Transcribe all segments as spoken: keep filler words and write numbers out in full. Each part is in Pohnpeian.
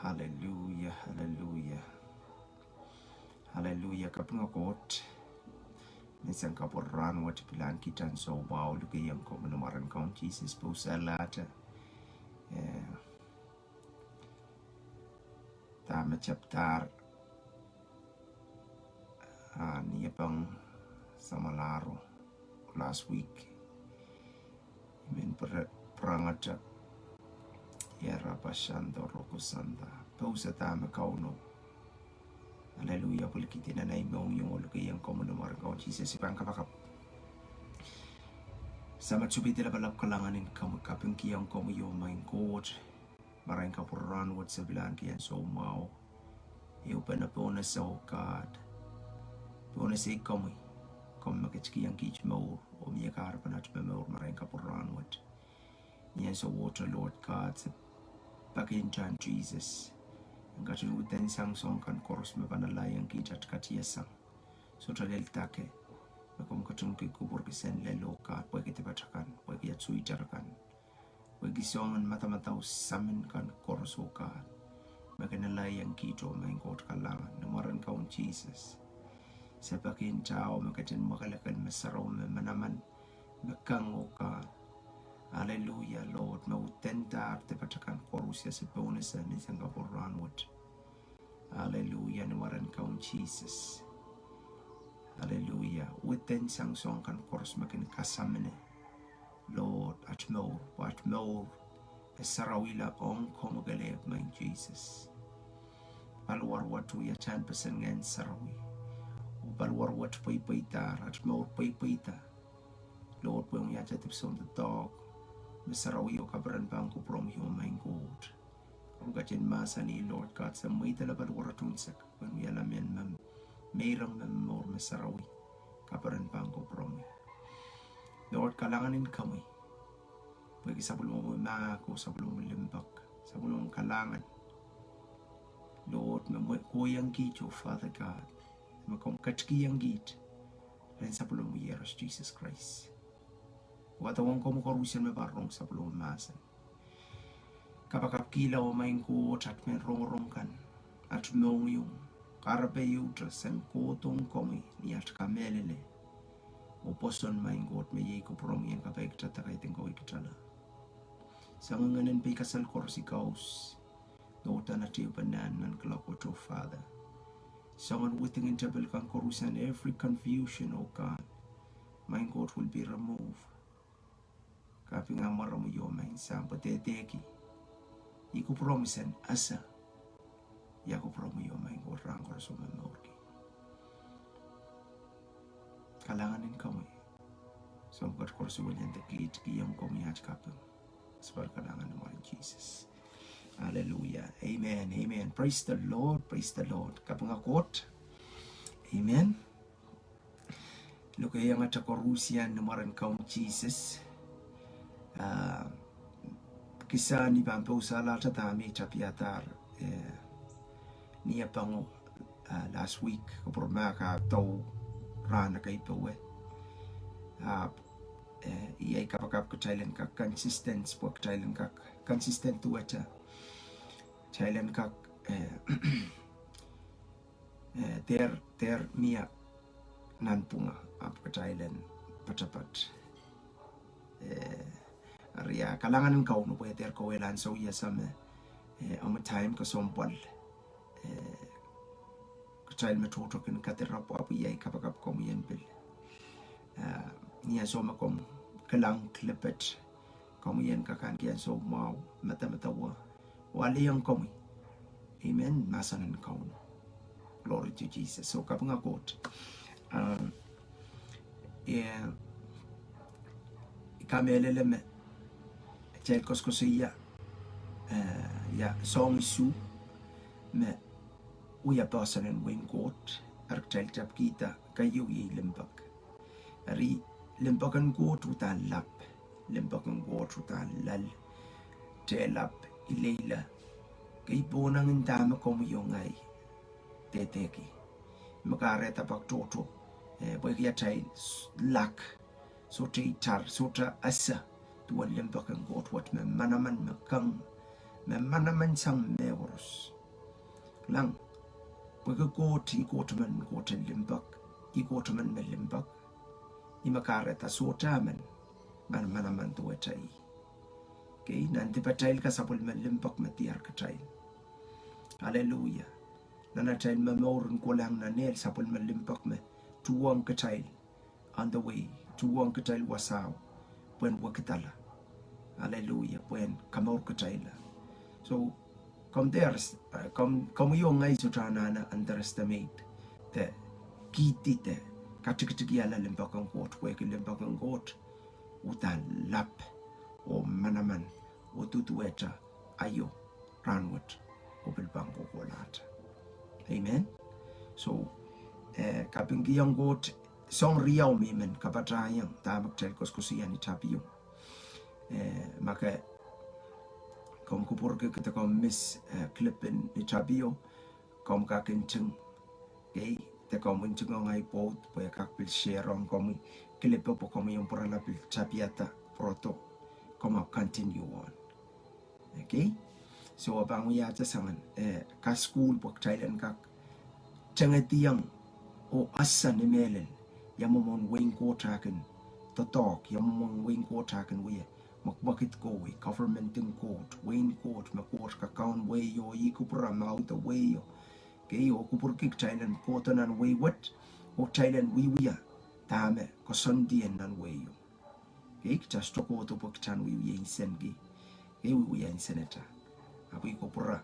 Aleluia, aleluia. Aleluia, kapinga Koht. Ni sang kapwur rahnwet pilahn kihda ansou mwahu lukehiong komwi ni mwaren Kaun Sises pousalahte. Eh, dahme tepdahr, ah, ni pahn samwalahro last week. I men pere-, pwurangete. Ia rapasando rokusanda. Pousa dahme Kauno. Aleluia, pwilikihdi nan ei mohngiong oh lukehiong komwi ni mwaren Kaun Sises. I pahn kapakap. Samat Suhpwete Lapalap, kalahngan en komwi, kapingkihong komwi oh maing Koht. Mwaren kapwur rahnwet se pilahn kihong ansou mwahu. Ehu pene pohnese oh God. Pohnese komwi. Komw me ketikihong kiht mour. Oh mie kahrepen at me mour mwaren kapwur rahnwet. Ni ansou wohte Lord God, se pakin tan Sises. En ketin widen sang soahng kan koaros me pahn alehdi kiht at katiasang. Sohte lel dake. Me komw ketin kupwurki sendilel oh God, pwehki depat akan, pwehki at suwed akan. Pwehki soangen madamadau samin kan koaros oh God. Me kin alehdi kiht oh maing Koht kalahngan, ni mwaren Kaun Sises. Se pakin tao me ketin mwakelekel me sarawi me manaman. Me kang oh God. Aleluia, Lord, me widendahr depat akan koaros ia se pohnese ni sang kapwur rahnwet. Aleluia, ni mwaren Kaun Sises. Aleluia. Widen sang soahng kan koaros me kin kasamine. Lord, at mour, pwe at mour e sarawihla ong komwi kelehpw maing Sises. Paliwarwet wia tehnpesen Ngehn Sarawi. Oh paliwarwet pweipweidahr, at mour pweipweida. Lord, pwehki ia te dipwisoun doadoahk me sarawi oh kaperen pahn kupwuromwi oh maing Koht. Komw ketin mahsanih Lord God, se mweidala paliwarwet unsek, pwehki ia lamalam me meirong me mour me sarawi, kaperen pahn kupwuromwi. Lord, kalahngan en komwi. Pwehki sapwellimomwi mahk oh sapwellimomwi limpoak, sapwellimomwi kalahngan. Lord, me mwe kohiong kiht oh Father God. Me komw ketikihong kiht. Rehn sapwellimomwi Iehros Sises Krais. Wadawohng komwi koarusie me pahn rong sapwellimomwi mahsen. Kapakapkihla oh maing Koht at mehn rongorong kan. At mohngiong. Kahrepe ehute sen kohdohng komwi ni at kamehlele. Oh pwoson maing Koht me iei kupwuromwi en kapai kita dakaidehn kohwei kitala. Sang ngehnen peikasal koaros I kaus. Nohdan at ehupene nan kalak wet oh Father. Soangen withingin tepil kan koaros and every confusion, oh God. Maing Koht will be removed. Kapinga mwaromwi oh maing Sahm pwe dehdehki. I kupwuromwi sen ese. Ia kupwuromwi oh maing Koht rahn koaros oh me mourki. Kalahngan en komwi. Soahng koaros I weliandi kiht, kihong komwi at kaping. Sapwal kalahngan ni mwaren Sises. Hallelujah. Amen. Amen. Praise the Lord. Praise the Lord. Kapinga Koht. Amen. Lukehiong atail koarusie ni mwaren Kaun Sises. Ah, kisehn I pahn pousalahte dahme I tapiadahr, eh, ni eh pahn, ah, last week, kupwur mahk ah dou rahn ekei powe. Ah, eh, iei kapakap kitail en kak consistent, pwe kitail en kak consistent duwehte. Kitail en kak, eh, eh, dehr, dehr mie nanpwunga, ahpw kitail en poatopoat. Eh, eri ah, kalahngan en Kauno pwe dehr kohwei ansou iasame, eh, omwi time kesempwal. Eh, kitail me tohto kin kadirapw ahpw iei kapakap komwi en pil. Ah, ni ansou me komw kilang kilipet, komwi en kak ahneki ansou mwahu, medemedewe. Waliong komwi. Amen. Mahsen en Kauno. Glory to Jesus. So, kapinga Koht. Um, eh, I kamehlele me kitail koasokoasoia, eh, ia soahng isuh me wia poahsoan en wehin Koht, eri kitail tapkihda keieu iei limpoak. Eri limpoak en Koht uhdahn lap. Limpoak en Koht uhdahn lel. Tehlap, ileile. Kei pohnangin dahme komwi oh ngehi dehdehki. Me kahrehda pak tohto. Eh, pwehki atail s-, lack. Sohte itar, sohte ese. Duwen limpoak en Koht wet me manaman, me kang, me manaman sang mehkoaros. Kilang, pwehki Koht, ih Koht men Koht en limpoak, ih Koht men me limpoak. Ih me kahrehda sohte men, men manaman duwehte ih. Kei, nan dipatail ka sapwellime limpoak me diar kitail. Aleluia. Nan atail momour en kolahng nan ehl sapwellime limpoak me tuhwong kitail on the way, tuhwong kitail wasao, pwehn wekidala. Aleluia, pwehn kamour kitailla. So, komw de, eh, komw, komwi oh ngehi sohte anahne underestimate de kihdi de katikitikihla limpoak en Koht, pwehki limpoak en Koht uhdahn lap oh manaman oh duduwehte aio, rahnwet, oh pil pahn kohkohlahte. Amen. So, eh, kapingkihong Koht, soahng riau me I men kapatahiong dahme kitail koasoakoasoia ni tapio. Eh, ma ke, komw kupwurki de komw miss, eh, clip en ni tapio, komw kak nting, kei, de komw ntingong ahi pwoud pwe e kak pil share ong komwi clip o pwe komwi en pwurala pil tapiada pwurodo, komw ahpw continue on. Okay? So, e pahn wiahte soangen, eh, kasukuhl pwe kitail en kak tengediong oh ese ni mehlel, ia mwomwen wehin Koht eh kin doadoahk, ia mwomwen wehin Koht eh kin wia, mwekmwekid kohwei, government en Koht, wehin Koht, me Koht kakaun wehio, ih kupwura me audewe wehio. Kei, oh kupwurki kitail en kohdo nan wehi wet, oh kitail en wiewia dahme koasoandi nan wehio. Kei, kita sohte kohdo pwe kita en wiewia nsenki. Kei, wiewia nsenata. Ahpw ih kupwura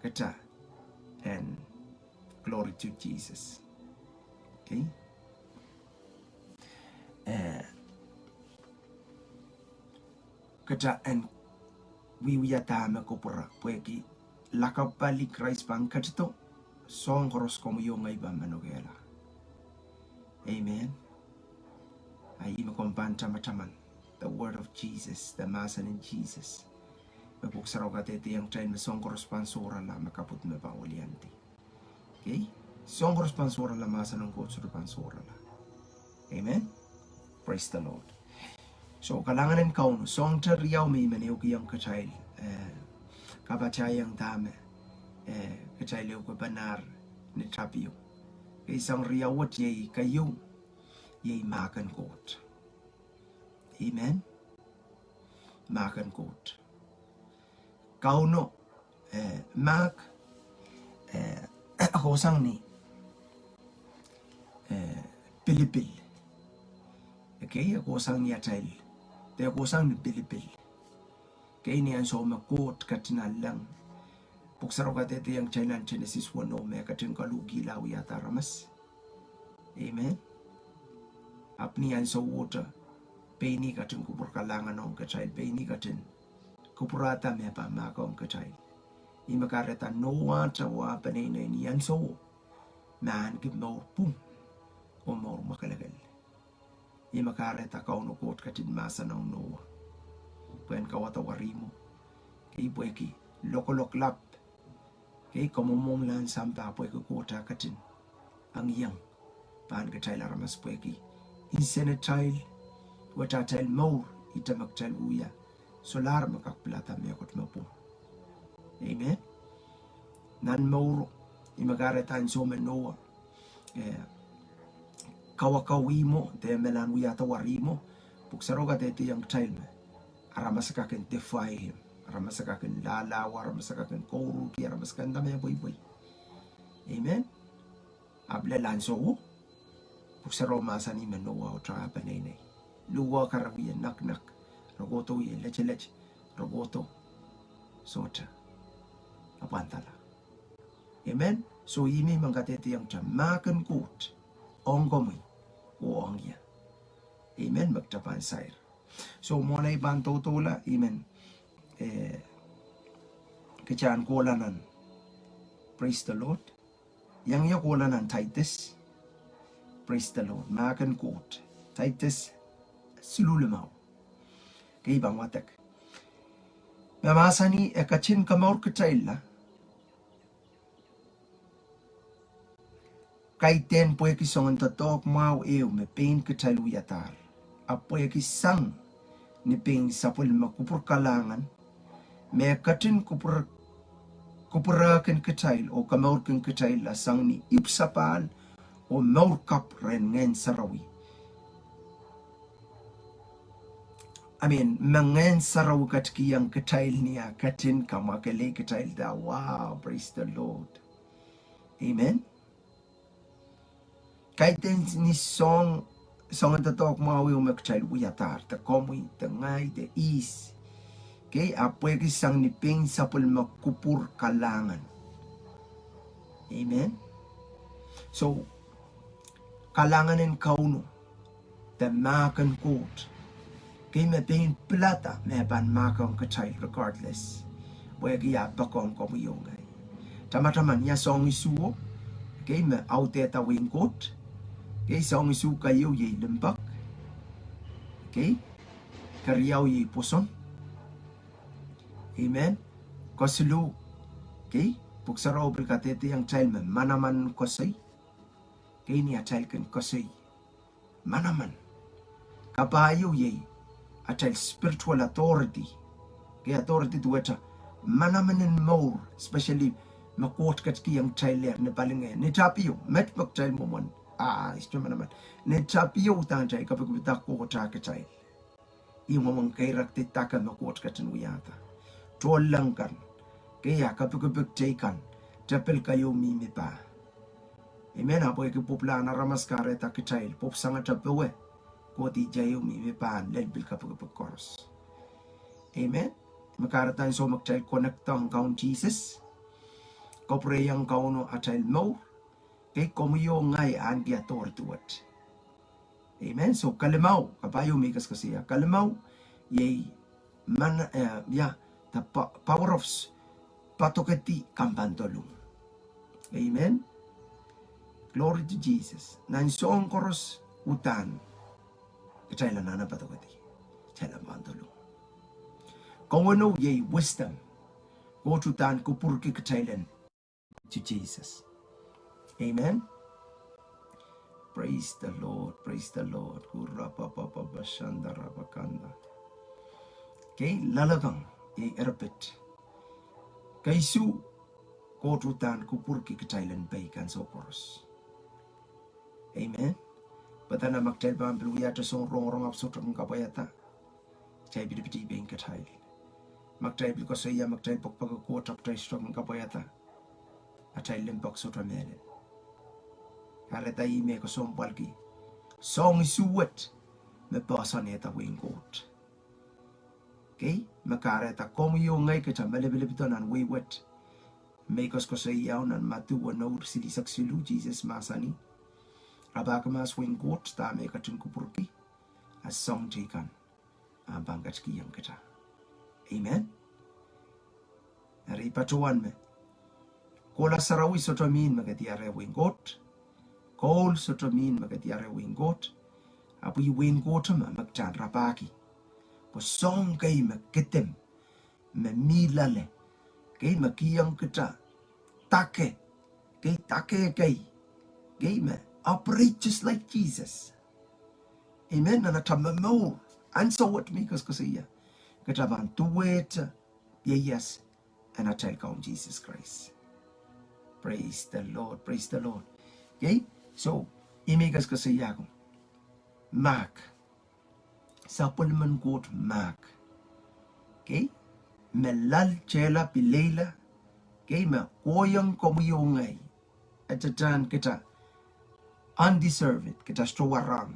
kita en, glory to Jesus. Kei. Eh, kita en wiewia dahme kupwura, pwehki lakapw pali Krais pahn ketido, soahng koaros komwi oh ngehi pahn manokehla. Amen. A ih me komw pahn tamataman the word of Jesus, the mahsen en Sises. Me Pwuhk Sarawi kadehdehiong kitail me soahng koaros pahn sohrala me kapwd me pahn wiliandi. Okay? Soahng koaros pahn sohrala, mahsen en Koht sohte pahn sohrala. Amen. Praise the Lord. So, kalahngan en Kauno, soahng te riau me I men ehukihong kitail, eh, kapatahiong dahme, eh, kitail ehukipene ni tapio. Kei, soahng riau wet iei keieu, iei mahk en Koht. Amen. Mahk en Koht. Kauno, eh, mahk, eh, e kohsang ni, eh, pilipil. Kei, e kohsang ni atail, de e kohsang ni pilipil. Kei, ni ansou me Koht ketin alleng, Pwuhk Sarawi kadehdehiong kitail nan Genesis weneu me e ketin kaluhkihla wiahda aramas. Amen. Ahpw ni ansouohte, pein ih ketin kupwur kalahngan ong kitail, pein ih ketin kupwurada me pahn mahkohng kitail. Ih me kahrehda Nohwahte wah peneinei ni ansouo, me ahneki mour pwung oh mour mwakelekel. Ih me kahrehda Kauno Koht ketin mahsanihong Noah pwehn kawada warihmwo. Kei, pwehki lokolok lap. Kei, kamwomwomw lahn sampah pwehki Koht eh ketin engieng pahn kitail aramas pwehki nsenatail, wet atail mour, ihte me kitail wia solahr me kak pilada mehkot me pwung. Amen. Nan mour, ih me kahrehda ansou me Noah, eh, kawakawihmwo, de me lahn wiahda warihmwo, Pwuhk Sarawi kadehdehiong kitail me aramas kak en defile him, aramas kak en lahlahwe, aramas kak en kouruhrki, aramas kak en nda me pweipwei. Amen. Ahpw lel ansouo, Pwuhk Sarawi mahsanih me Noah oh ah peneinei, luhwe kak wie naknak, re kohdo wie letelet, re kohdo sohte apwandala. Amen. So ih me I men kadehdehiong kita mahk en Koht ong komwi oh ong ie. Amen. Me kita pahn sair. So mwohn ei pahn doudoula, I men, eh, kita en kohla nan, praise the Lord, iang ie kohla nan Taitus. Praise the Lord. Mahk en Koht, Taitus siluh limau. Kei, I pahn wadek. Me mahsanih, e ketin kamour kitailla, kaidehn pwehki soangen doadoahk mwahu ehu me pein kitail wiadahr, ahpw pwehki sang ni pein sapwellime kupwur kalahngan, me ketin kupwur-, kupwurehkin kitail oh komourkin kitail sang ni ipwsapahl oh mour kapw rehn Ngehn Sarawi. I mean, me Ngehn Sarawi ketikihong kitail ni ah ketin kamwakelei kitailda. Wow, praise the Lord. Amen. Kaidehn ni soang, soangen doadoahk mwahu me kitail wiadahr, de komwi, de ngehi, de ihs. Kei, ahpw pwehki sang ni pein sapwellime kupwur kalahngan. Amen. So, kalahngan en Kauno, de mahk en Koht. Kei, me pein pilada me pahn mahkohng kitail regardless. Pwehki ah poakohng komwi oh ngehi. Tamataman, ia soang isuh, kei, me audehda wehin Koht. Kei, soang isuh keieu iei limpoak. Kei, keriau iei pwoson. Amen. Kesiluh, kei, Pwuhk Sarawi pil kadehdehiong kitail me manaman koasoi. Kei, ni atail kin koasoi manaman. Kapahieu iei atail spiritual authority. Kei, authority duwehte manaman en mour, especially me Koht ketikihong kitailehr ni palingehr. Ni tapio, met me kitail mwomwen, ah, ihs te manaman. Ni tapio uhdahn kitail kapikipikda Koht ah kitail. Ih mwomwen keirekdi dake me Koht ketin wiahda. Tohnleng kan. Kei, ah kapikipik teikan. Tepil keieu mihmi pah. Amen. Ahpw pwehki pwupwulahn aramas kahrehda kitail pwupwusangete powe, kohdi teieu mihmi pahn lel pil kapikipik koaros. Amen. Me kahrehda ansou me kitail connectdohng Kaun Sises, kapwurehiong Kauno atail mour, kei, komwi oh ngehi ahneki authority wet. Amen. So, kelimau, kapahieu me I koasokoasoia. Kelimau, iei, man, eh, ia, the po-, power of s-, padokedi kompoandolong. Amen. Glory to Jesus. Nan soahng koaros uhdahn kitail anahne padokedi. Kitail en poandolong. Kauno iei wisdom. Koht uhdahn kupwurki kitail en to Jesus. Amen. Praise the Lord, praise the Lord. Kurapapapapashandarabakanda. Kei, loalokong, iei erpit. Kei, isuh, Koht uhdahn kupwurki kitail en pei kan soh koaros. Amen. Pwe dene ma kitail pahn pil wiahte soang rongorong ahpw sohte kin kapwaiada, kitail pidipidi pein kitail. Ma kitail pil koasoia, ma kitail pokpoake Koht ahpw kitail sohte kin kapwaiada, atail limpoak sohte mehlel. Kahrehda ih me kesempwalki soang isuh wet me poahsoanehda wehin Koht. Kei, me kahrehda komwi oh ngehi kitail me lipilipdo nan wehi wet. Me I koasokoasoia nan Madiu weneu ire silihsek siluh, Sises mahsanih, rapahki mahs wehin Koht, dahme e ketin kupwurki, a soang teikan ahpw pahn ketikihong kitail. Amen. Eri patohwan me kohla sarawi sohte mihmi me ketiare wehin Koht. Koul sohte mihmi me ketiare wehin Koht. Ahpw ih wehin Koht me me kitail rapahki. Pwe soang kei me kidimw, me mih loale, kei, me kihong kitail dake, kei, dake kei, kei, me operate just like Jesus. Amen. Nan atail momour, ansou wet me I koasokoasoia, kitail pahn duwehte ieias en atail Kaun Sises Krais. Praise the Lord, praise the Lord. Okay, so, ih me I koasokoasoia ko. Mahk. Sapwellimen Koht mahk. Okay? Me loal, tehla, pileila. Okay? Me kohiong komwi oh ngehi. Atail, kitail undeserved, kitail sohte warohng.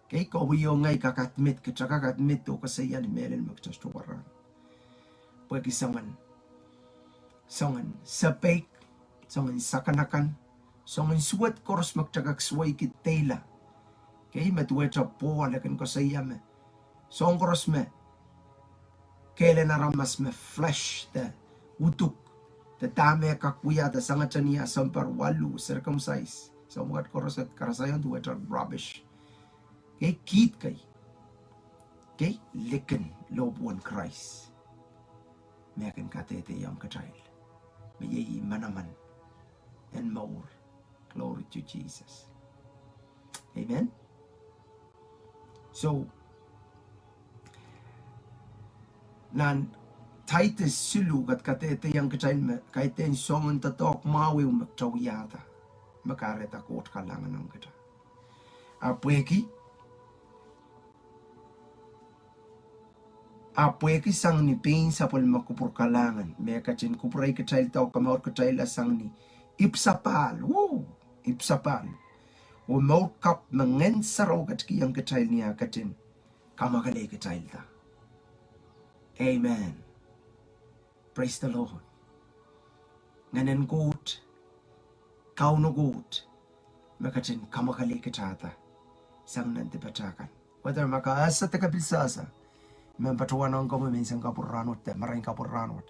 Okay? Komwi oh ngehi kak admit, kitail kak admit oh koasoia ni mehlel me kitail sohte warohng. Pwehki soangen, soangen sapeik, soangen sakanakan, soangen suwed koaros me kitail kak suweiki deila. Okay, me duwehte Pohl e kin koasoia me soang koaros me kehl en aramas me flesh, de uduk, de dahme kak wia, de sangete ni ah sounpar waluh, circumcise, soang koaros e karasahiong duwehte rubbish. Okay, kiht kei, okay, likin lohpwuwen Krais me kin kadehdehiong kitail me iei manaman en mour. Glory to Jesus. Amen. So, nan Taitus siluh kadehdehiong kitail me kaidehn soangen doadoahk mwahu me kitail wiahda, me kahrehda Koht kalahngan ong kitail. A pwehki, a pwehki sang ni pein sapwellime kupwur kalahngan, me ketin kupwurei kitailda oh komour kitailla sang ni ipwsapahl, woo, ipwsapahl. Oh mour kapw me Ngehn Sarawi ketikihong kitail ni ah ketin kamwakelei kitailda. Amen. Praise the Lord. Ngehnen Koht, Kauno Koht, me ketin kamwakelei kitailehr sang nan dipatail kan. Whether ma ke ese de ke pil sehse, me patohwan ong komwi menseng kapwur rahnwet de marain kapwur rahnwet,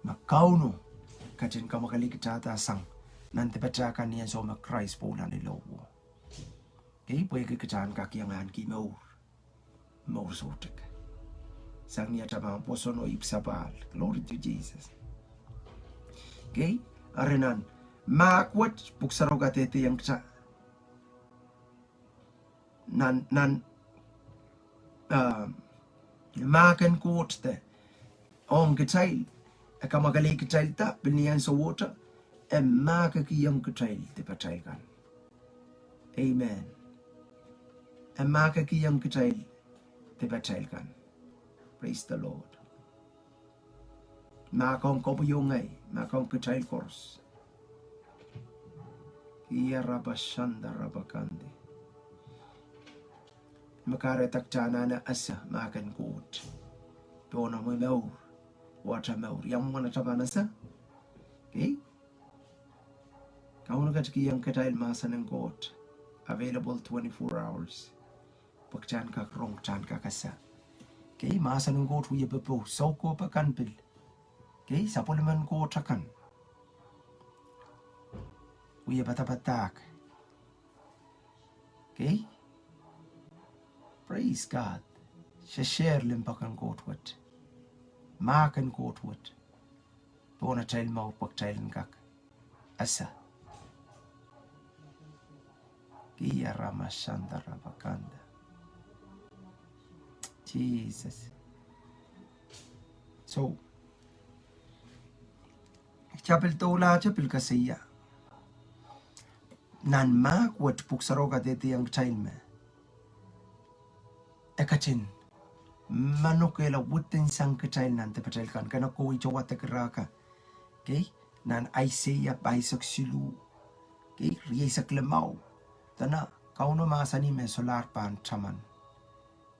me Kauno ketin kamwakelei kitailehr sang nan dipatail kan ni ansou me Krais pwoula ni lohpwuo. Kei, pwehki kitail en kak iang ahneki mour, mour soutuk. Sang ni atail pahn pwoson oh ipwsapahl. Glory to Jesus. Kei, eri nan mahk wet Pwuhk Sarawi kadehdehiong kitail nan, nan, ah, mahk en Koht de ong kitail, e kamwakelei kitailda, pil ni ansowohte, e mahkikihong kitail dipatail kan. Amen. E mahkikihong kitail dipatail kan. Praise the Lord. Mahkohng komwi oh ngehi, mahkohng kitail koaros. Ia rabashanda rabakandi. Me kahrehda kitail anahne ese mahk en Koht pohn omwi mour, wata mour, ia mwomwen atail pahn ese. Kei, Kauno ketikihong kitail mahsen en Koht available twenty-four hours, pwe kitail en kak rong, kitail en kak ese. Kei, mahsen en Koht wie popohl soukohp akan pil. Kei, sapwellimen Koht akan wie padapadahk. Kei, praise God. Sesehla limpoak en Koht wet, mahk en Koht wet pohn atail mour pwe kitail en kak ese. Kei, ia rabashanda rabakandi. Jesus. So, kitail pil doulahte pil koasoia nan mahk wet Pwuhk Sarawi kadehdehiong kitail me e ketin manokehla within sang kitail nan dipatail kan, kene kohwei towe wadek ira kan. Kei, nan Aiseia pahisek siluh, kei, rieisek limau. Dene Kauno mahsanih me solahr pahn taman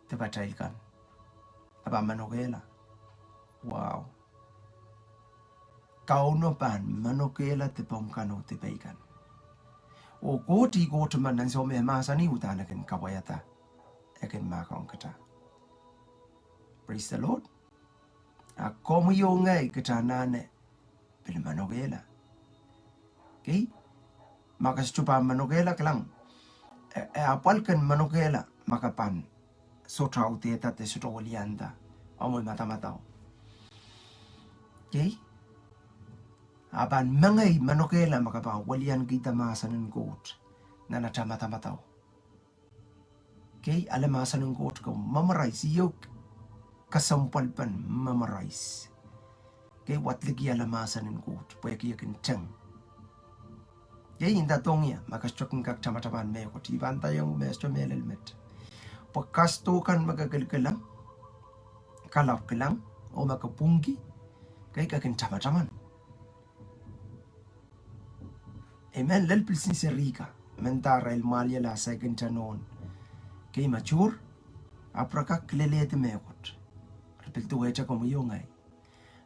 dipatail kan, e pahn manokehla. Wow. Kauno pahn manokehla dipomw kan oh dipei kan. Oh Koht ih Koht me ansou me mahsanih uhdahn e kin kapwaiada, e kin mahkohng kitail. Praise the Lord. A komwi oh ngehi kitail anahne pil manokehla. Kei, ma ke sohte pahn manokehla, kilang, e, e apwal ken manokehla ma ke pahn sohte audehda de sohte wilianda omwi madamadau. Kei, a pahn mengei manokehla ma ke pahn wiliankihda mahsen en Koht nan atail madamadau. Kei, ale mahsen en Koht, ke memorize, iou kesempwalpen memorize. Kei, wadliki ale mahsen en Koht pwehki e kin teng. Kei, inda dohng ie ma ke sohte kin kak tamataman mehkot, I pahn ndaiong me sohte mehlel met. Pwe kasdo kan me ke kilkilang, kalap kilang, oh ma ke pwungki, kei, ke kin tamataman. Amen. Lel pil sin serihka, mendahte irail mwahliel ah saikinte nohn. Kei, mature, ahpw re kak kilelehdi mehkot. Re pil duwehte komwi oh ngehi.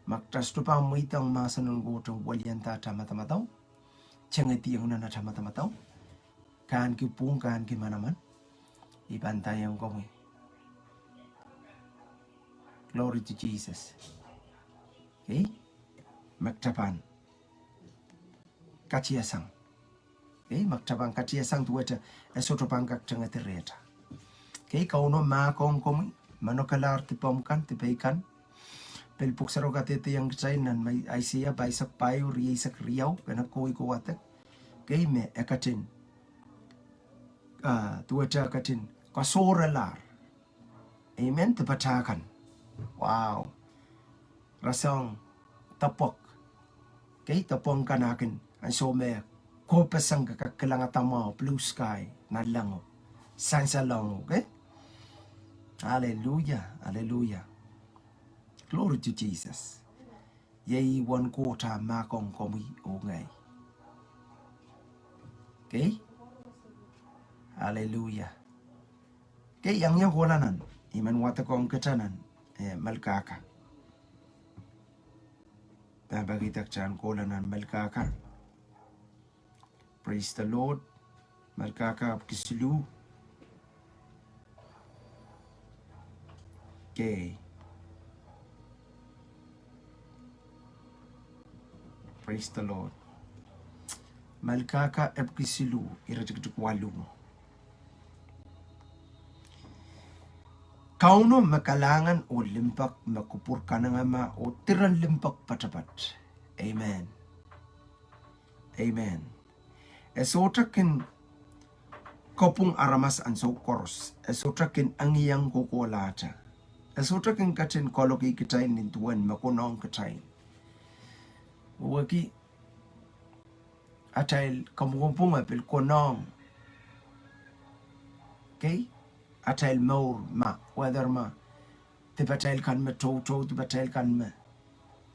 Ma kitail sohte pahn mweidohng mahsen en Koht en wilianda atail madamadau, tengediong nan atail madamadau, kahneki pwung, kahneki manaman, I pahn ndaiong komwi, glory to Jesus. Kei, ma kitail pahn katiasang. Kei, ma kitail pahn katiasang duwehte e sohte pahn kak tengedi rehtail. Kei, Kauno mahkohng komwi, manokelahr dipomw kan, dipei kan. Pil Pwuhk Sarawi kadehdehiong kitail nan Aiseia pahisek pahieu, rieisek riau, kene kohwei kowahdek. Kei, me e ketin, ah, duwehte e ketin kasohrelahr. Amen. Dipatail kan. Wow. Pasang depwek. Kei, depwek kan akan ansou me kohpeseng kak kilangada mwahu, blue sky, nanlengo, sansalohng, kei. Hallelujah, hallelujah. Glory to Jesus. Iei uwen Koht ah mahkohng komwi oh ngehi. Kei? Hallelujah. Kei, iang ie kohla nan, I men wadekohng kita nan, eh, Melkahka. Pahn peki dek tan kohla nan Melkahka. Praise the Lord. Melkahka ahpw kisiluh. Kei. Praise the Lord. Melkahka ahpw kisiluh, iretikitik waluh. Kauno me kalahngan oh limpoak, me kupwur kanengamah oh diren limpoak poatopoat. Amen. Amen. E sohte kin kapwung aramas ansou koaros. E sohte kin engieng kohkohlahte. E sohte kin ketin kaloke kitail nin duwen me konehng kitail. Wehwehki atail kapwungapwung e pil konehng. Kei, atail mour ma, whether ma dipatail kan me toutou, dipatail kan me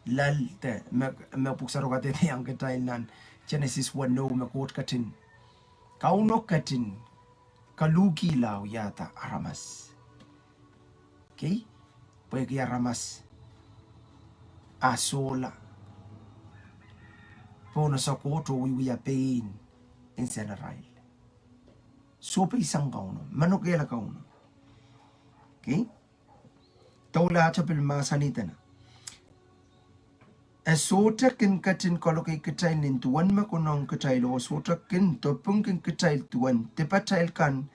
lel, de me, me pwuhk sarawio kadehdehiong kitail nan Genesis weneu me Koht ketin, Kauno ketin kaluhkihla oh wiahda aramas. Kei, pwehki aramas a sohla pohn ese Koht oh wiewia pein nsenarail. Sohpeisang Kauno, manokehla Kauno. Kei, doulahte pil mahsanih dene e sohte kin ketin kaloke kitail nin duwen me konehng kitail oh sohte kin dopwungki kitail duwen dipatail kan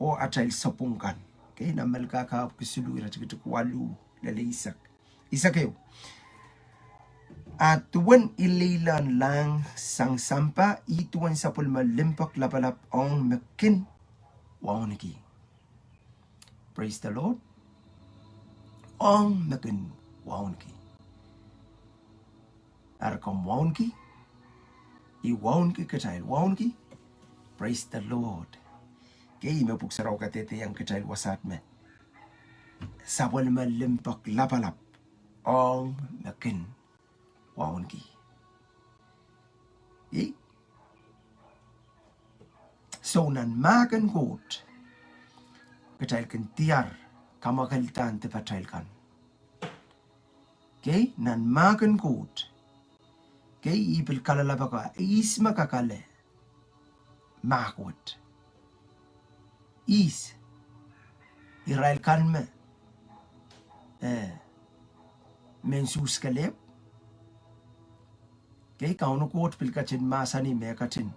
oh atail sapwung kan. Kei, nan Melkahka ahpw kisiluh, iretikitik waluh lel eisek. Eisek ehu. A duwen ileilehn lahng sang sampah, ih duwen sapwellime limpoak lapalap ong me kin wauneki. Praise the Lord. Ong me kin wauneki. Eri komw wauneki, I wauneki, kitail wauneki. Praise the Lord. Kei, me pwuhk sarawio kadehdehiong kitail wasaht me sapwellime limpoak lapalap ong me kin wauneki. Ih, so nan mahk en Koht kitail kin diar kamwakeldahn dipatail kan. Kei, nan mahk en Koht, kei, I pil kalelapak, ihs me kak ale mahk wet? Ihs? Irail kan me, eh, men suhs kelehpw. Kei, Kauno Koht pil ketin mahsanih me ketin,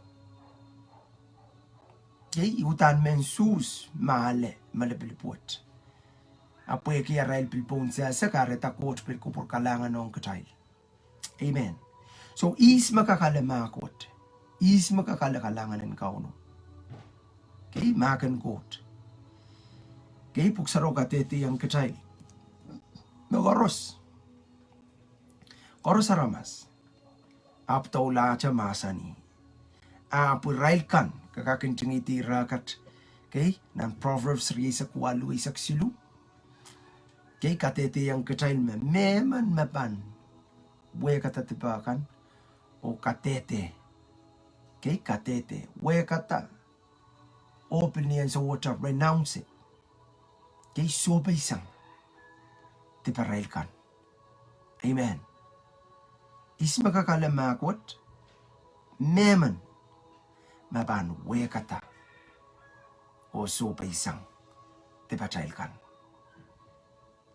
kei, udahn men suhs me ale malipilip wet. A pwehki arail pil pohn sehse, kahrehda Koht pil kupwur kalahngan ong kitail. Amen. So ihs me kak ale mahk wet? Ihs me kak ale kalahngan en Kauno? Kei, mahk en Koht. Kei, pwuhk sarawio kadehdehiong kitail me koaros, koaros aramas ahpw doulahte mahsanih, ahpw irail kan, ke kak ntingihdi rehkot, kei, nan Proverbs rieisek waluh, eisek siluh. Kei, kadehdehiong kitail me mehmen me pahn wehkada dipe kan oh kadehde. Kei, kadehde, wehkada, oh pil ni ansou wet renounce. Kei, sohpeisang diparail kan. Amen. Ihs me kak ale mahk wet? Mehmen me pahn wehkada oh sohpeisang dipatail kan.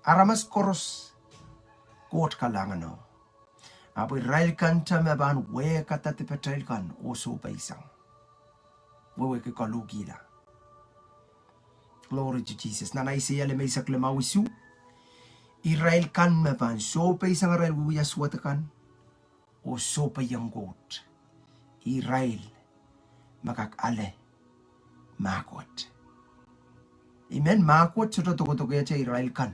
Aramas koaros Koht kalahngano. Ahpw irail kan te me pahn wehkada dipatail kan oh sohpeisang, wehwehki kaluhkihla. Glory to Jesus. Nan Aiseia limeisek limau isuh, irail kan me pahn sohpeisang arail wiewia suwed akan oh sohpeiong Koht, irail me kak ale mahk wet. Amen. Mahk wet sohte dokedokehte irail kan.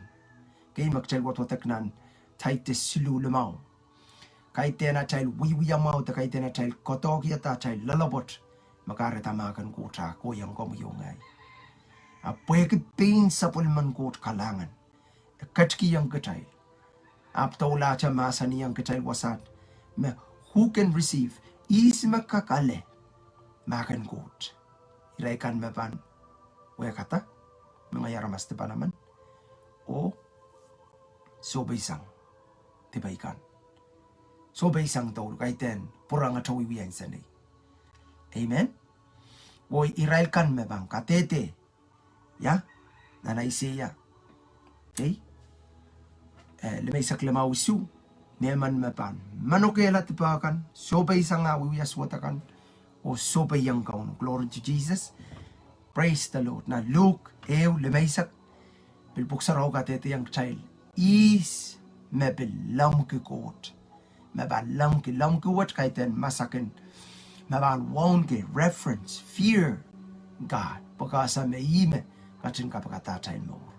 Kei, me kitail wadwadek nan Taitus siluh limau. Kaidehn atail wiewia mwahu de kaidehn atail koadoahkiada atail loalopwoat me kahrehda mahk en Koht ah kohieng komwi oh ngehi. A pwehki pein sapwellimen Koht kalahngan, e ketikihong kitail. Ahpw doulahte mahsanihong kitail wasaht me who can receive, ihs me kak ale mahk en Koht. Irail kan me pahn wehkada, me ngehi aramas dipan emen, oh sohpeisang dipei kan. Sohpeisang douluhl, kaidehn pwurehng atail wiewia insenei. Amen. Oh irail kan me pahn kadehde, ia, nan Aiseia, okay, eh, limeisek limau isuh, mehmen me pahn manokehla dipe kan, sohpeisang ah wiewia suwed akan, oh sohpeiong Kauno. Glory to Jesus. Praise the Lord. Nan Luk ehu limeisek, pil Pwuhk Sarawi kadehdehiong kitail ihs me pil lemmwiki Koht. Me pahn lemmwiki, lemmwiki wet kaidehn masak en, me pahn wauneki reverence, fear God, pwehki ese me ih me ketin kapikada atail mour.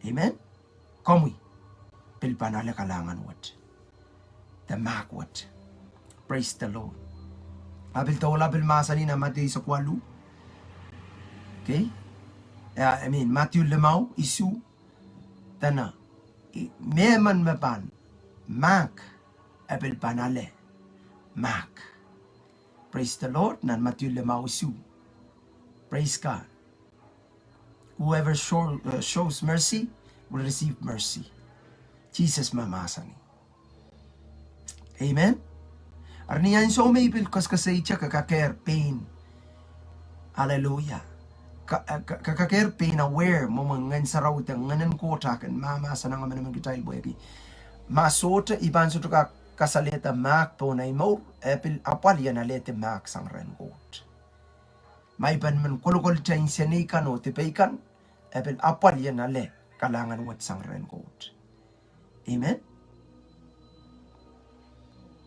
Amen. Komwi pil pahn ale kalahngan wet de mahk wet. Praise the Lord. A pil doula pil mahsanih nan Madiu eisek waluh, okay, I mean Madiu limau isuh, dene, mehmen me pahn mahk, e pil pahn ale mahk. Praise the Lord. Nan Madiu limau isuh, praise God, whoever show, uh, shows mercy will receive mercy. Sises me mahsanih. Amen. Eri ni ansou me I pil koasoakoasoia, ke kakehr pein, hallelujah, ke kakehr pein aware mwomwen Ngehn Sarawi de Ngehn en Koht ah kin mahmahsanihong emenemen kitail pwehki ma sohte, I pahn sohte kak kasalehda mahk pohn ei mour, e pil apwal I en alehdi mahk sang rehn Koht. Ma I pahn men kolokolte insenei kan oh dipei kan, e pil apwal I en ale kalahngan wet sang rehn Koht. Amen.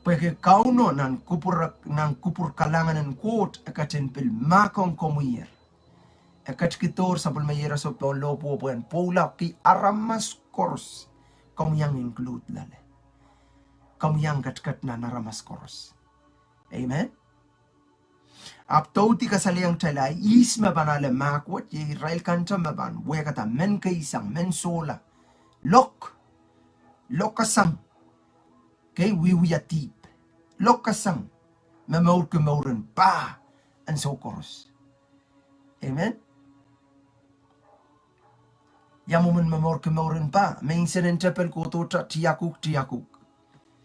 Pwehki Kauno nan kupwur kalahngan en Koht e ketin pil mahkohng komwier. E ketikihdohr sapwellime ieroso pohn lohpwuo pwehn pwoula ki aramas koaros. Komwi iang include loale. Komwi iang ketiket nan aramas koaros. Amen. Ahpw doudi kasalehiong kitail a ihs me pahn ale mahk wet, iei irail kante me pahn wehkada, men keisang, men sohla, lok, lokasang, kei wiewia dihp, lokasang, me mourki mouren pah ansou koaros. Amen. Ia mwomwen me mourki mouren pah? Me insenentepel kohdohte tiahkuk tiahkuk,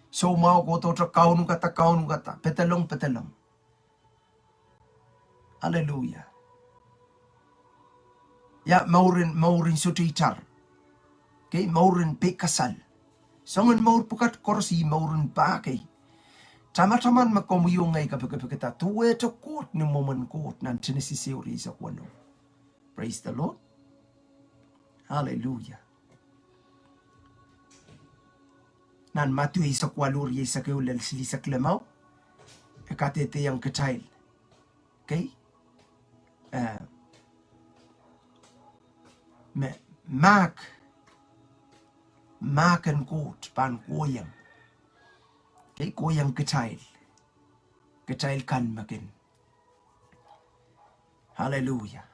soumwahu kohdohte kaunukada kaunukada, pedolong pedolong. Hallelujah. Ia mouren, mouren sohte itar, kei mouren peikasal. Soangen mour pwukat koaros ih mouren pah kei. Tamataman me komwi oh ngehi kapikipikada duwehte Koht ni mwomwen Koht nan Senesis ehu, rieisek weneu. Praise the Lord. Hallelujah. Nan Madiu eisek waluh, rieisek ehu lel silihsek limau, e kadehdehiong kitail, kei, eh, me mahk, mahk en Koht pahn kohieng, kei, kohieng kitail, kitail kan me kin, hallelujah,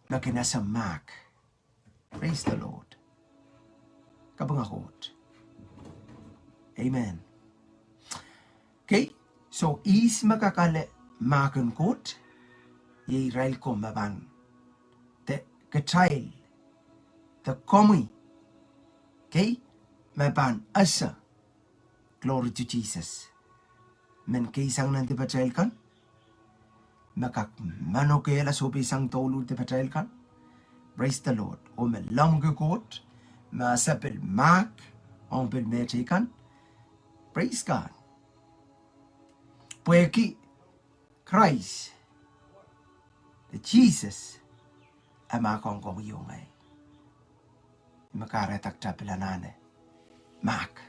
me kin ese mahk. Praise the Lord. Kapinga Koht. Amen. Kei, so ihs me kak ale mahk en Koht? Iei irail ko me pahn, de kitail, de komwi, kei, me pahn ese. Glory to Jesus. Men keisang nan dipatail kan, me kak manokehla sohpeisang douluhl dipatail kan. Praise the Lord. Oh me lemmwiki Koht, me ese pil mahk ong pil mehteikan. Praise God. Pwehki Krais, de Sises, e mahkohng komwi oh ngehi. Me kahrehda kitail pil anahne mahk.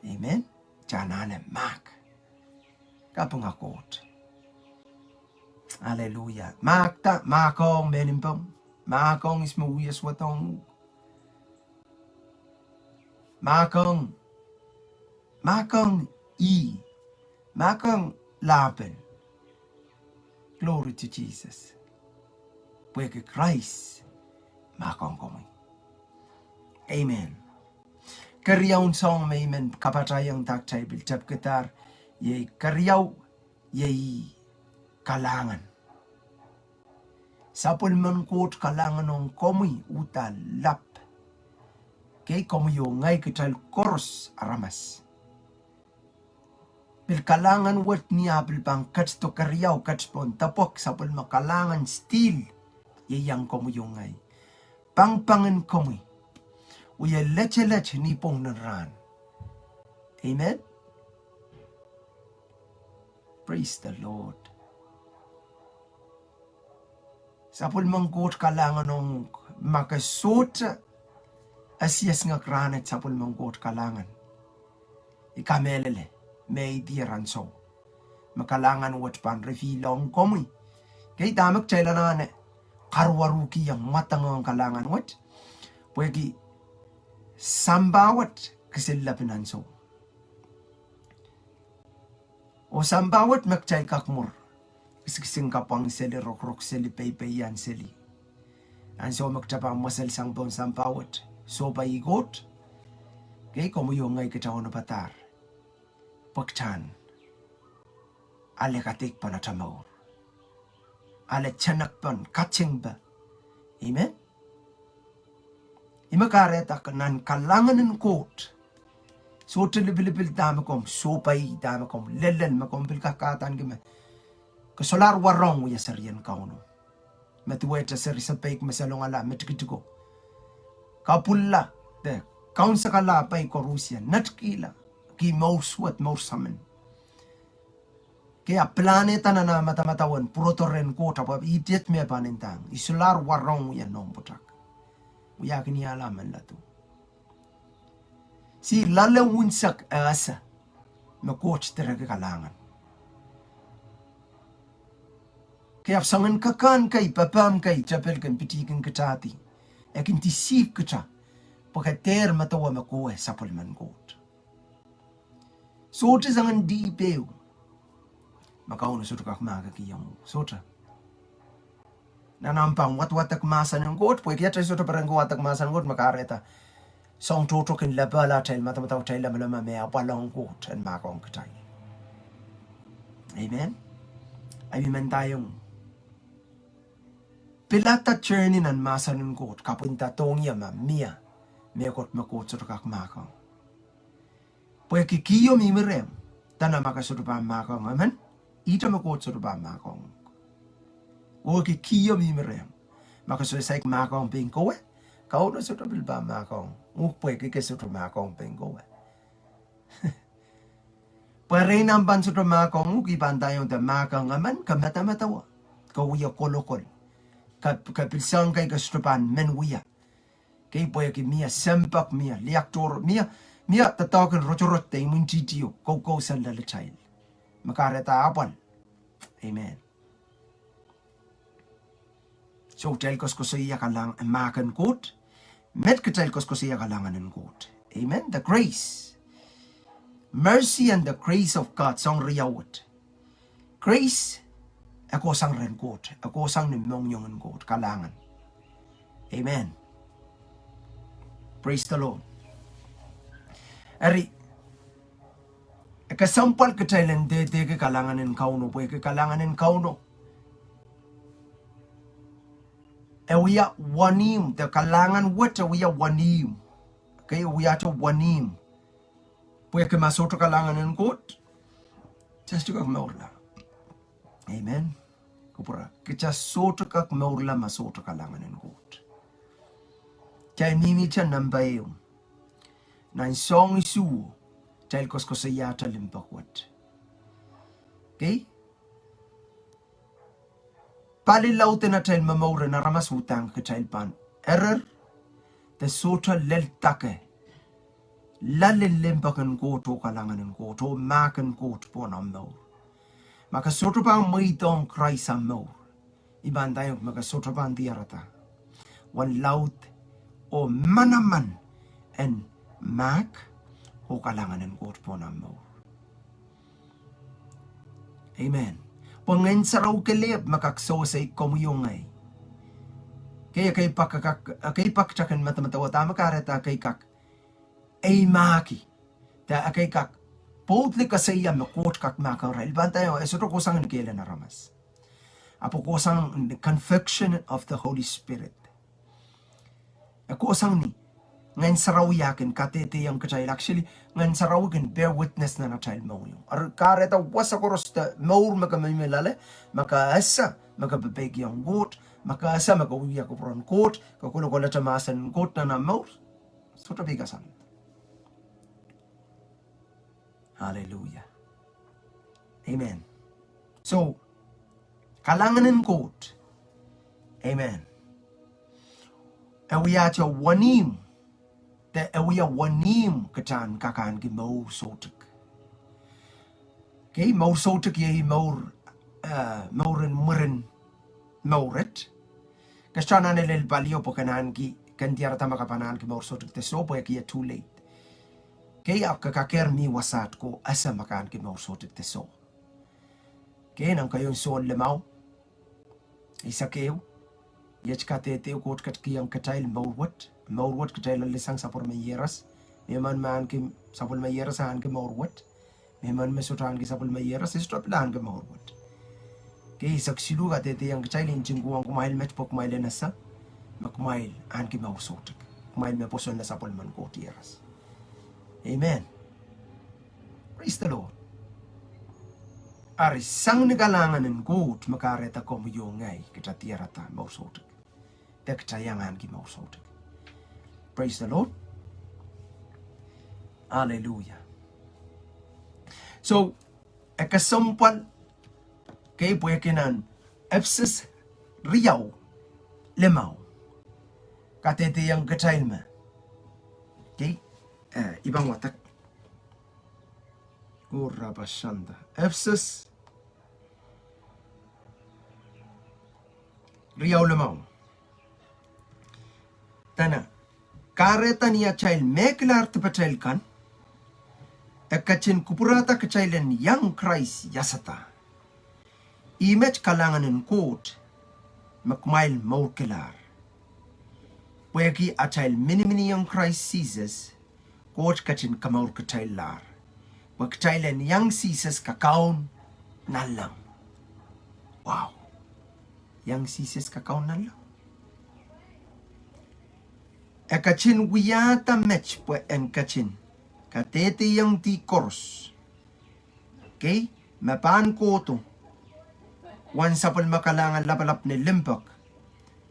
Amen. Kitail anahne mahk. Kapinga Koht. Hallelujah. Mahkda, mahkohng mehn mpomw, mahkohng ihs me wia suwedohng uhk. Mahkohng, mahkohng ih, mahkohng lahpen. Glory to Jesus. Pwehki Krais mahkohng komwi. Amen. Keriaun soahng me I men kapatahiong dah kitail pil tepkidahr, iei keriau, iei kalahngan. Sapwellimen Koht kalahngan ong komwi uhdahn lap. Kei, komwi oh ngehi, kitail koaros aramas. Pil kalahngan wet ni ah pil pahn ketido keriau, ketido pohn depwek, sapwellime kalahngan still ieiang komwi oh ngehi. Pangpang en komwi wie letelet ni pwong en rahn. Amen. Praise the Lord. Sapwellimen Koht kalahngan ong uhk. Ma ke sohte esiesingek rahnet sapwellimen Koht kalahngan, I kamehlele me I diar ansou me kalahngan wet pahn reveal ong komwi. Kei, dahme kitail anahne karuwaruhkihong, mwadangehng kalahngan wet? Pwehki sampah wet kisin lepin ansou. Oh sampah wet me kitail kak mwur, kisikising kapwang seli, rokorok seli, peipeian seli. Ansou me kitail pahn mweselsang pohn sampah wet, sohpai Koht, kei, komwi oh ngehi kitail onopadahr. Pwe kitail ale kadeik pohn atail mour, ale tenek pohn katingpe. Amen. Ih me kahrehda nan kalahngan en Koht, sohte lipilipil dahme komw sohpai, dahme komw lelel, me komw pil kak kahdaneki me ke solahr warohng wia serien Kauno. Me duwehte seri sepeik me salongala, me tikitiko, kapwulla, de kaunsekala pai koarusie, netikihla, ki mour suwed, mour samin. Kei, a pilahnehda nan ah madamadau en pwurodo rehn Koht, ahpw idiot me pahn ndahng, I solahr warohng wia noumw pwutak, wiahkin ie ala menladu. Sie loale unsek e ese me Koht direki kalahngan. Kei, ahpw soangen kekehn kei, pepehm kei, tepil kin pitihkin kitahdi, e kin deceive kitail, pwe ke dehr medewe me kowe sapwellimen Koht. Sohte soangen dihp ehu me Kauno sohte kak mahkikihong uhk, sohte. Nan ahmw pahn wadwadek mahsen en Koht, pwehki atail sohte perenki wadek mahsen en Koht, me kahrehda soahng tohto kin lepehla atail madamadau, atail lamalam me apwal ong Koht en mahkohng kitail. Amen. I men ndaiong, pilada journey nan mahsen en Koht, kapwaiada dohng ie ma mie mehkot me Koht sohte kak mahkohng. Pwehki kihdo mihmi rehmw, dene ma ke sohte pahn mahkohng emen, ihte me Koht sohte pahn mahkohng uhk. Oh ki kihdo mihmi rehmw, ma ke sohte saik mahkohng pein kowe, Kauno sohte pil pahn mahkohng uhk, pwehki ke sohte mahkohng pein kowe. Pwe erein ahmw pahn sohte mahkohng uhk, I pahn ndaiong de mahkohng emen, ke medemedewe, ke wia kolokol, ke, ke pil soahng kei ke sohte pahn men wia. Kei, pwehki mie sempwal, mie liaktor, mie, mie doadoahk en rotorot de imwintihtio, koukousel lel atail, me kahrehda apwal. Amen. Soh, kitail koasoakoasoia kalahngan, mahk en Koht. Met kitail koasoakoasoia kalahngan en Koht. Amen. The grace, mercy and the grace of God, soahng riau wet. Grace, e kohsang rehn Koht, e kohsang ni mohngiong en Koht, kalahngan. Amen. Praise the Lord. Eri, e kesempwal kitail en dehdehki kalahngan en Kauno, pwehki kalahngan en Kauno, e wia wenihmw, de kalahngan wet e wia wenihmw. Kei, e wiahte wenihmw. Pwehki ma sohte kalahngan en Koht, kitail sohte kak mourla. Amen. Kupwure, kitail sohte kak mourla ma sohte kalahngan en Koht. Kitail mihmihte nempe ehu nan soahng isuh, kitail koasoakoasoiahte limpoak wet. Kei, pali laud en atail momour en aramas uhdahn kitail pahn erer, de sohte lel dake loalen limpoak en Koht oh kalahngan en Koht oh mahk en Koht pohn omw mour. Ma ke sohte pahn mweidohng Krais omw mour, I pahn ndaiong me ke sohte pahn diarada uwen laud oh manaman en mahk oh kalahngan en Koht pohn omw mour. Amen. Pwe Ngehn Sarawi kelehpw me kak sewese komwi oh ngehi. Ke, ekei pak, ekei pak kitail en medemedewe dahme kahrehda ekei kak eimahki, de ekei kak boldly koasoia me Koht kak mahkohng irail. Pwe e sohte kohsang ni kehlen aramas. Ahpw e kohsang ni conviction of the Holy Spirit. E kohsang ni Ngehn Sarawi eh kin kadehdehiong kitail. Actually, Ngehn Sarawi kin bear witness nan atail mohngiong. Eri kahrehda wasa koaros de mour me ke mihmi loale, ma ke ese me ke pepeikiong Koht, ma ke ese me ke wia kupwuren Koht, ke kolokolete mahsen en Koht nan omw mour, sohte pil kasal. Hallelujah. Amen. So, kalahngan en Koht, amen, e wiahte wenihmw, de e wia wenihmw kitail en kak ahneki mour soutuk. Kei, mour soutuk iei mour, eh, mour en mwurin mour wet. Ke sohte anahne lel palio pwe ke en ahneki, ke en diarada ma ke pahn ahneki mour soutuk de soh, pwehki e too late. Kei, ahpw ke kakehr mi wasaht ko ese ma ke ahneki mour soutuk de soh. Kei, nan keieun Sohn limau, eisek ehu, iet kadehde Koht ketikihong kitail mour wet, mour wet kitail lesang sapwellime iehros. Mehmen me ahneki sapwellime iehros ahneki mour wet. Mehmen me sohte ahneki sapwellime iehros, e sohte pil ahneki mour wet. Kei, eisek siluh kadehdehiong kitail, I ntingkiong kumwail met pwe kumwail en ese me kumwail ahneki mour soutuk, kumwail me pwoson nan sapwellimen Koht iehros. Amen. Praise the Lord. Eri sang ni kalahngan en Koht me kahrehda komwi oh ngehi kitail diarada mour soutuk, de kitail iang ahneki mour soutuk. Praise the Lord. Hallelujah. So, e kesempwal, kei, pwehki nan Episos riau limau kadehdehiong kitail me, kei, eh, I pahn wadek. Urabashanda. Episos riau limau. Dene, kahrehda ni atail mehkilahr dipatail kan, e ketin kupwurada kitail en iang Krais iasada. Ih met kalahngan en Koht me kumwail mourkilahr. Pwehki atail miniminiong Krais Sises, Koht ketin kamourkitaillahr, pwe kitail en iang Sises kakaun nanleng. Wow. Iang Sises kakaun nanleng. E ketin wiahda met pwe en ketin kadehdehiong dih koaros, kei, me pahn kohdo uwen sapwellime kalahngan lapalap ni limpoak,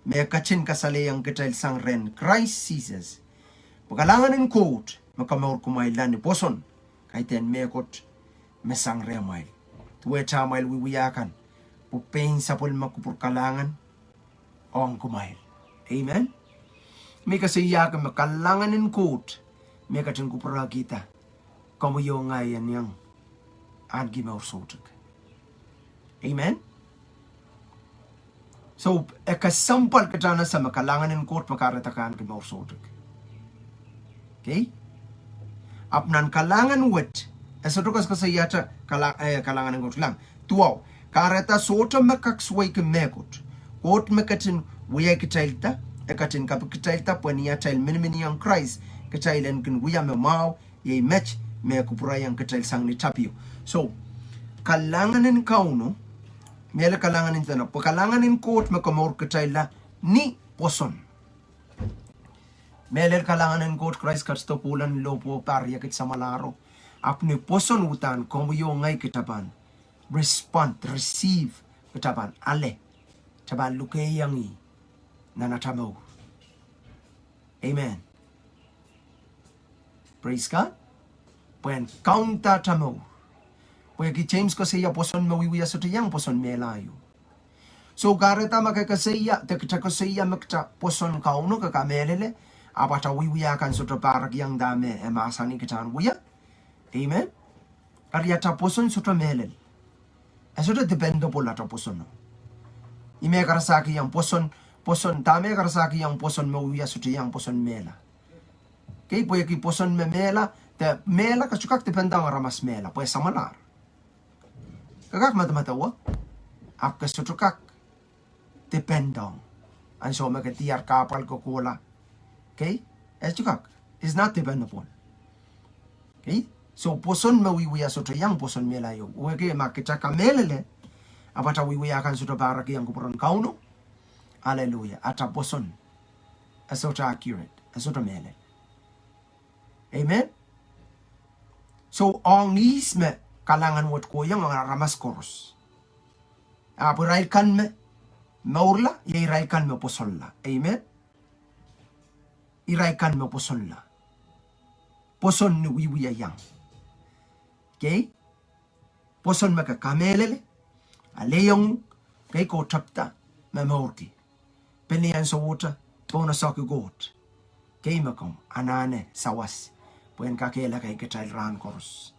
me e ketin kasalehiong kitail sang rehn Krais Sises. Pwe kalahngan en Koht me komour kumwailla ni pwoson, kaidehn mehkot me sang rehmwail. Duwehte amwail wiewia kan, pwe pein sapwellime kupwur kalahngan ong kumwail. Amen. Me koasoiahki me kalahngan en Koht me ketin kupwurehkihda komwi oh ngehi en iang ahneki mour soutuk. Amen. So, e kesempwal kitail en ese me kalahngan en Koht me kahrehda ke ahneki mour soutuk. Kei? Ahpw nan kalahngan wet, e sohte koasoakoasoiahte kala-, eh, kalahngan en Koht lang. Duwau, kahrehda sohte me kak suweiki mehkot. Koht me ketin wiahkitailda, e ketin kapikitailda pwe ni atail miniminiong Krais, kitail en kin wia me mwahu, iei met me kupwurehiong kitail sang ni tapio. So, kalahngan en Kauno, mehlel kalahngan en Kauno, pwe kalahngan en Koht me komourkitailla ni pwoson. Mehlel kalahngan en Koht, Krais ketido pwuhlen lohpwuo pahr riekid samwalahro. Ahpw ni pwoson uhdahn komwi oh ngehi kitail pahn respond, receive, kitail pahn ale, kitail pahn lukehiong ih nan atail mour. Amen. Praise God. Pwehn kaunda atail mour. Pwehki James koasoia pwoson me wiewia sohte iang pwoson mehla ieu. So kahrehda ma ke koasoia, de kitail koasoia me kitail pwoson Kauno, ke kamehlele, ahpw atail wiewia kan sohte pahrekiong dahme e mahsanih kitail en wia. Amen. Eri atail pwoson sohte mehlel. E sohte dependable atail pwosono. Ih me karasakiong pwoson, pwoson, dahme karasakiong pwoson me wiewia sohte iang pwoson mehla. Kei, pwehki pwoson me mehla, de mehla ke sohte kak depend ong aramas mehla, pwe samwalahr. Ke kak medemedewe, ahpw ke sohte kak depend ong. Ansou me ke diar kahpwal ke kohla. Kei, e sohte kak, is not dependable. Kei, so pwoson me wiewia sohte iang pwoson mehla ieu. Wehwehki ma kitail kamehlele, ahpw atail wiewia kan sohte pahrek iang kupwuren Kauno. Aleluia. Atail pwoson e sohte accurate, e sohte mehlel. Amen. So ong ihs me kalahngan wet kohiong? Ong aramas koaros. Ahpw irail kan me mourla, iei irail kan me pwosonla. Amen. Irail kan me pwosonla. Pwoson ni wiewia iang. Kei, pwoson me ke kamehlele, ale iang, kei, ke tepda me mourki. Pil ni ansou wet, pohnese ki Koht. Kei, me komw anahne sawas, pwehn kakehlaka kitail rahn koaros.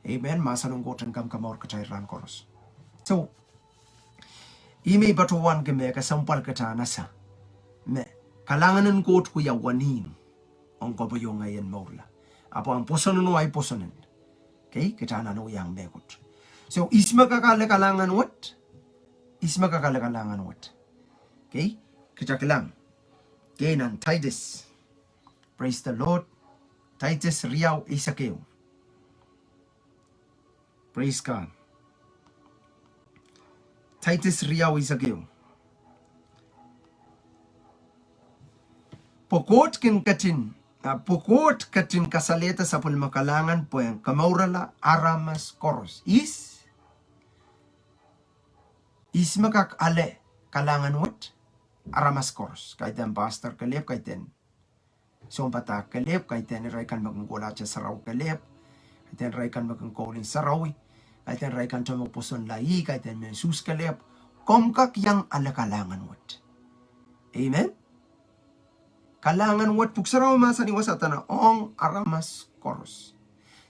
Amen. Mahsen en Koht en kamkamour kitail rahn koaros. So, ih me I patohwanki me kesempwal kitail en ese me kalahngan en Koht wia wenihmw ong komwi oh ngehi en mourla. Ahpw ong pwoson en, oh ahi pwoson en. Kei, kitail anahne wiahiong mehkot. So ihs me kak ale kalahngan wet? Ihs me kak ale kalahngan wet? Kei, kitail kilang. Kei, nan Titus. Praise the Lord. Titus riau eisek ehu. Praise God. Titus riau eisek ehu. Pwe Koht kin ketin, ah, pwe Koht ketin kasalehda sapwellime kalahngan pwehn komourala aramas koaros. Ihs? Ihs me kak ale kalahngan wet? Aramas koaros. Kaidehn pastor kelehpw, kaidehn sounpadahk kelehpw, kaidehn irail kan me kin kohlahte sarawi kelehpw, kaidehn irail kan me kin koulin sarawi, kaidehn irail kan me pwosonla ih, kaidehn mehn Suhs kelehpw. Komw kak iang ale kalahngan wet. Amen. Kalahngan wet, Pwuhk Sarawi mahsanih wasa dene ong aramas koaros.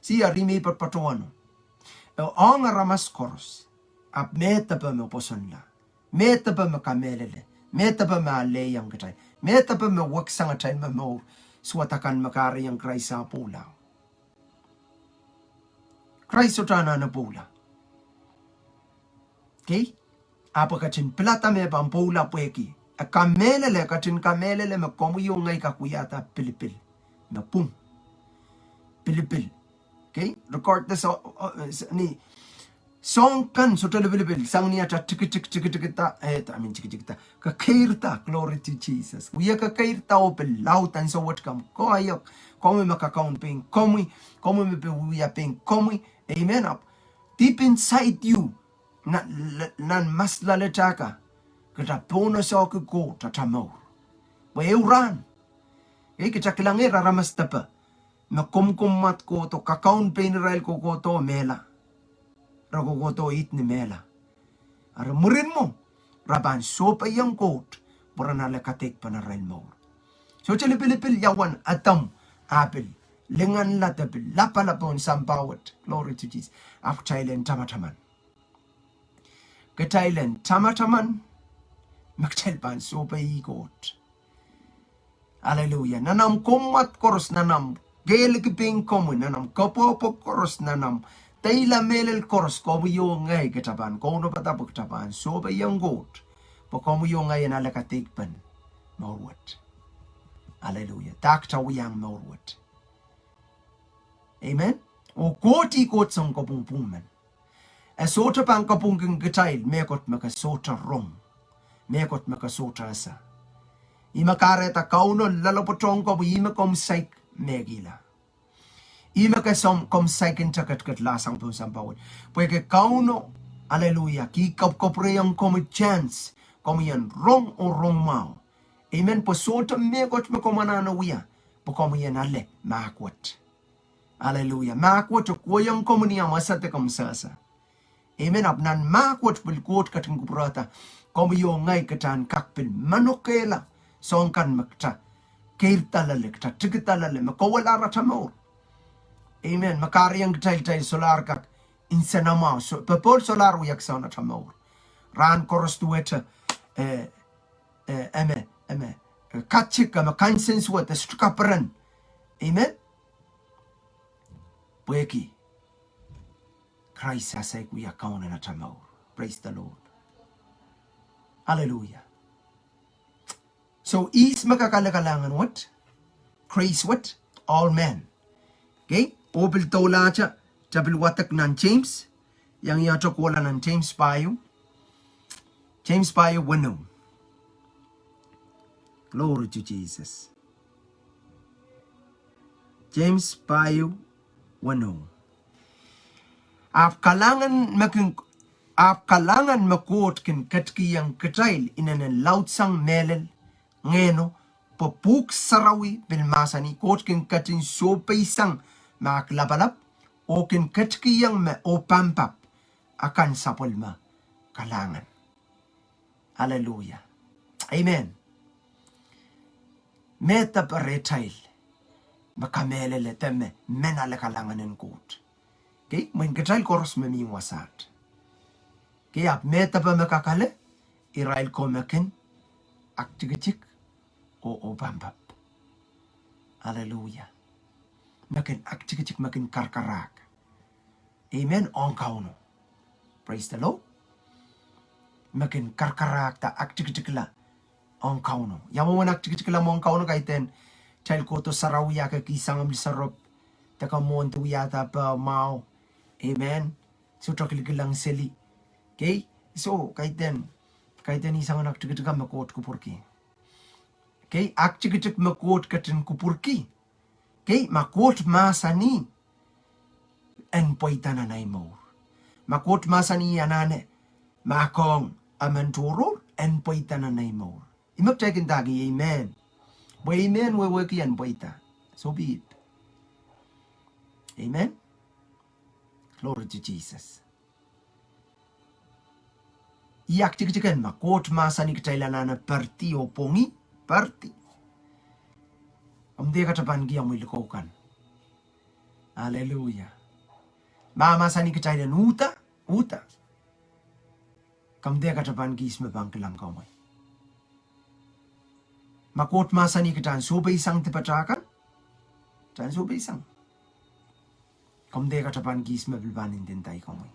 Sia ri me I patpatohwano. E ong aramas koaros. Ahpw me depe me pwosonla, me depe me kamehlele, me depe me ale iang kitail, me depe me weksang atail momour, suwed akan me kahrehiong Krais ah pwoula. Krais sohte anahne pwoula. Kei, ahpw e ketin pilada me pahn pwoula pwehki e kamehlele, ketin kamehlele me komwi oh ngehi kak wiahda pilipil me pwung. Pilipil. Kei, regardless of, uh, ni soahng kan sohte lipilipil, sang ni atail tikitik, tikitikda, eh, I mean tikitikda, kekeirda, glory to Jesus. Wia kekeirda oh pil laud ansou wet, komw koahiek, komwi me kakaun pein komwi, komwi me pil wia pein komwi. Amen. Ahpw deep inside you, nan, nan mas loaletail ka, kitail pohnese ki Koht atail mour. Pwe ehu rahn, eh, kitail kilang aramas depe me komkomwad kohdo, kakaun pein irail kohkohdo mehla. Re kohkohdo ihte ni mehla. Eri mwurin mwo, re pahn sohpeiong Koht pwe ren ale kadeikpen arail mour. Sohte lipilipil ia uwen Adam ah pil linganla de pil lapalap pohn sampah wet. Glory to Jesus. Ahpw kitail en tamataman. Kitail en tamataman me kitail pahn sohpeiong Koht. Aleluia. Nan omw komwad koaros, nan omw kehliki pein komwi, nan omw koapworopwor koaros, nan omw deila mehlel koaros, komwi oh ngehi kitail pahn kaunopada pwe kitail pahn sohpeiong Koht pwe komwi oh ngehi en ale kadeikpen mour wet. Aleluia. Dah kitail wiahiong mour wet? Amen. Oh Koht ih Koht soun kopwungpwung men. E sohte pahn kopwungki kitail mehkot me ke sohte rong, mehkot me ke sohte ese. Ih me kahrehda Kauno loalopwoatohng komwi, ih me komw saik mehkihla. Ih me ke som, komw saikinte ketiket lahsang pohn sampah wet. Pwehki Kauno, aleluia, kin kapwkapwurehiong komwi chance, komwi en rong oh rong mwahu. Amen. Pwe sohte mehkot me komw anahne wia pwe komwi en ale mahk wet. Aleluia. Mahk wet e kohiong komwi ni omw ese de komw sehse. Amen. Ahpw nan mahk wet pil Koht ketin kupwurehda komwi oh ngehi kitail en kak pil manokehla soahng kan me kitail keirda loale, kitail tikida loale, me kohwalahr atail mour. Amen. Me kahrehiong kitail, kitail solahr kak nsenamwahu, so, popohl solahr wia kisaun atail mour. Rahn koaros duwehte, eh, eh, eme, eme, eh, katik, eme kansensuwed, e sohte kaperen. Amen. Pwehki Krais a saik wia kaun en atail mour. Praise the Lord. Hallelujah. So ihs me kak ale kalahngan wet, grace wet? All men. Okay? Oh pil doulahte, kitail pil wadek nan James, iang iahte kohla nan James pahieu. James pahieu weneu. Glory to Jesus. James pahieu weneu. Ahpw kalahngan me kin, ahpw kalahngan me Koht kin ketikihong kitail inenen laudsang mehlel, ngehno, pwe Pwuhk Sarawi pil mahsanih, Koht kin ketin sohpeisang me aklapalap, oh kin ketikihong me opampap akan sapwellime kalahngan. Hallelujah. Amen. Medewe rehtail me kamehlele de me men ale kalahngan en Koht. Okay, mwein kitail koaros me mi wasaht. Okay, ahpw medewe me kak ale, irail ko me kin aktikitik oh opampap. Hallelujah. Me kin aktikitik, me kin karakarahk. Amen. Ong Kauno. Praise the Lord. Me kin karakarahk de aktikitikla ong Kauno. Ia mwomwen aktikitikla mwohn Kauno? Kaidehn kitail kohdo sarawi ah kihsang omw lisoarop, de ke mwohn de wiahda peh mwahu. Amen. Sohte kilikilang seli. Okay? So, kaidehn, kaidehn ih soangen aktikitik me Koht kupwurki. Okay? Aktikitik me Koht ketin kupwurki. Okay? Ma Koht mahsanih, en pweida nan ei mour. Ma Koht mahsanih anahne, ma kong emen tohrohr, en pweida nan ei mour. Ih me kitail kin ndahki amen. Pwe amen wehwehki en pweida. So be it. Amen. Glory to Jesus. Ih aktikitik en ma Koht mahsanih kitail anahne perdi oh pwongi, perdi. Komw dehr katapanki omwi likou kan. Hallelujah. Ma mahsanih kitail en uhda, uhda. Komw dehr katapanki ihs me pahn kilang komwi. Ma Koht mahsanih kitail en sohpeisang dipatail kan, kitail en sohpeisang. Komw dehr katapanki ihs me pil pahn ndinda komwi.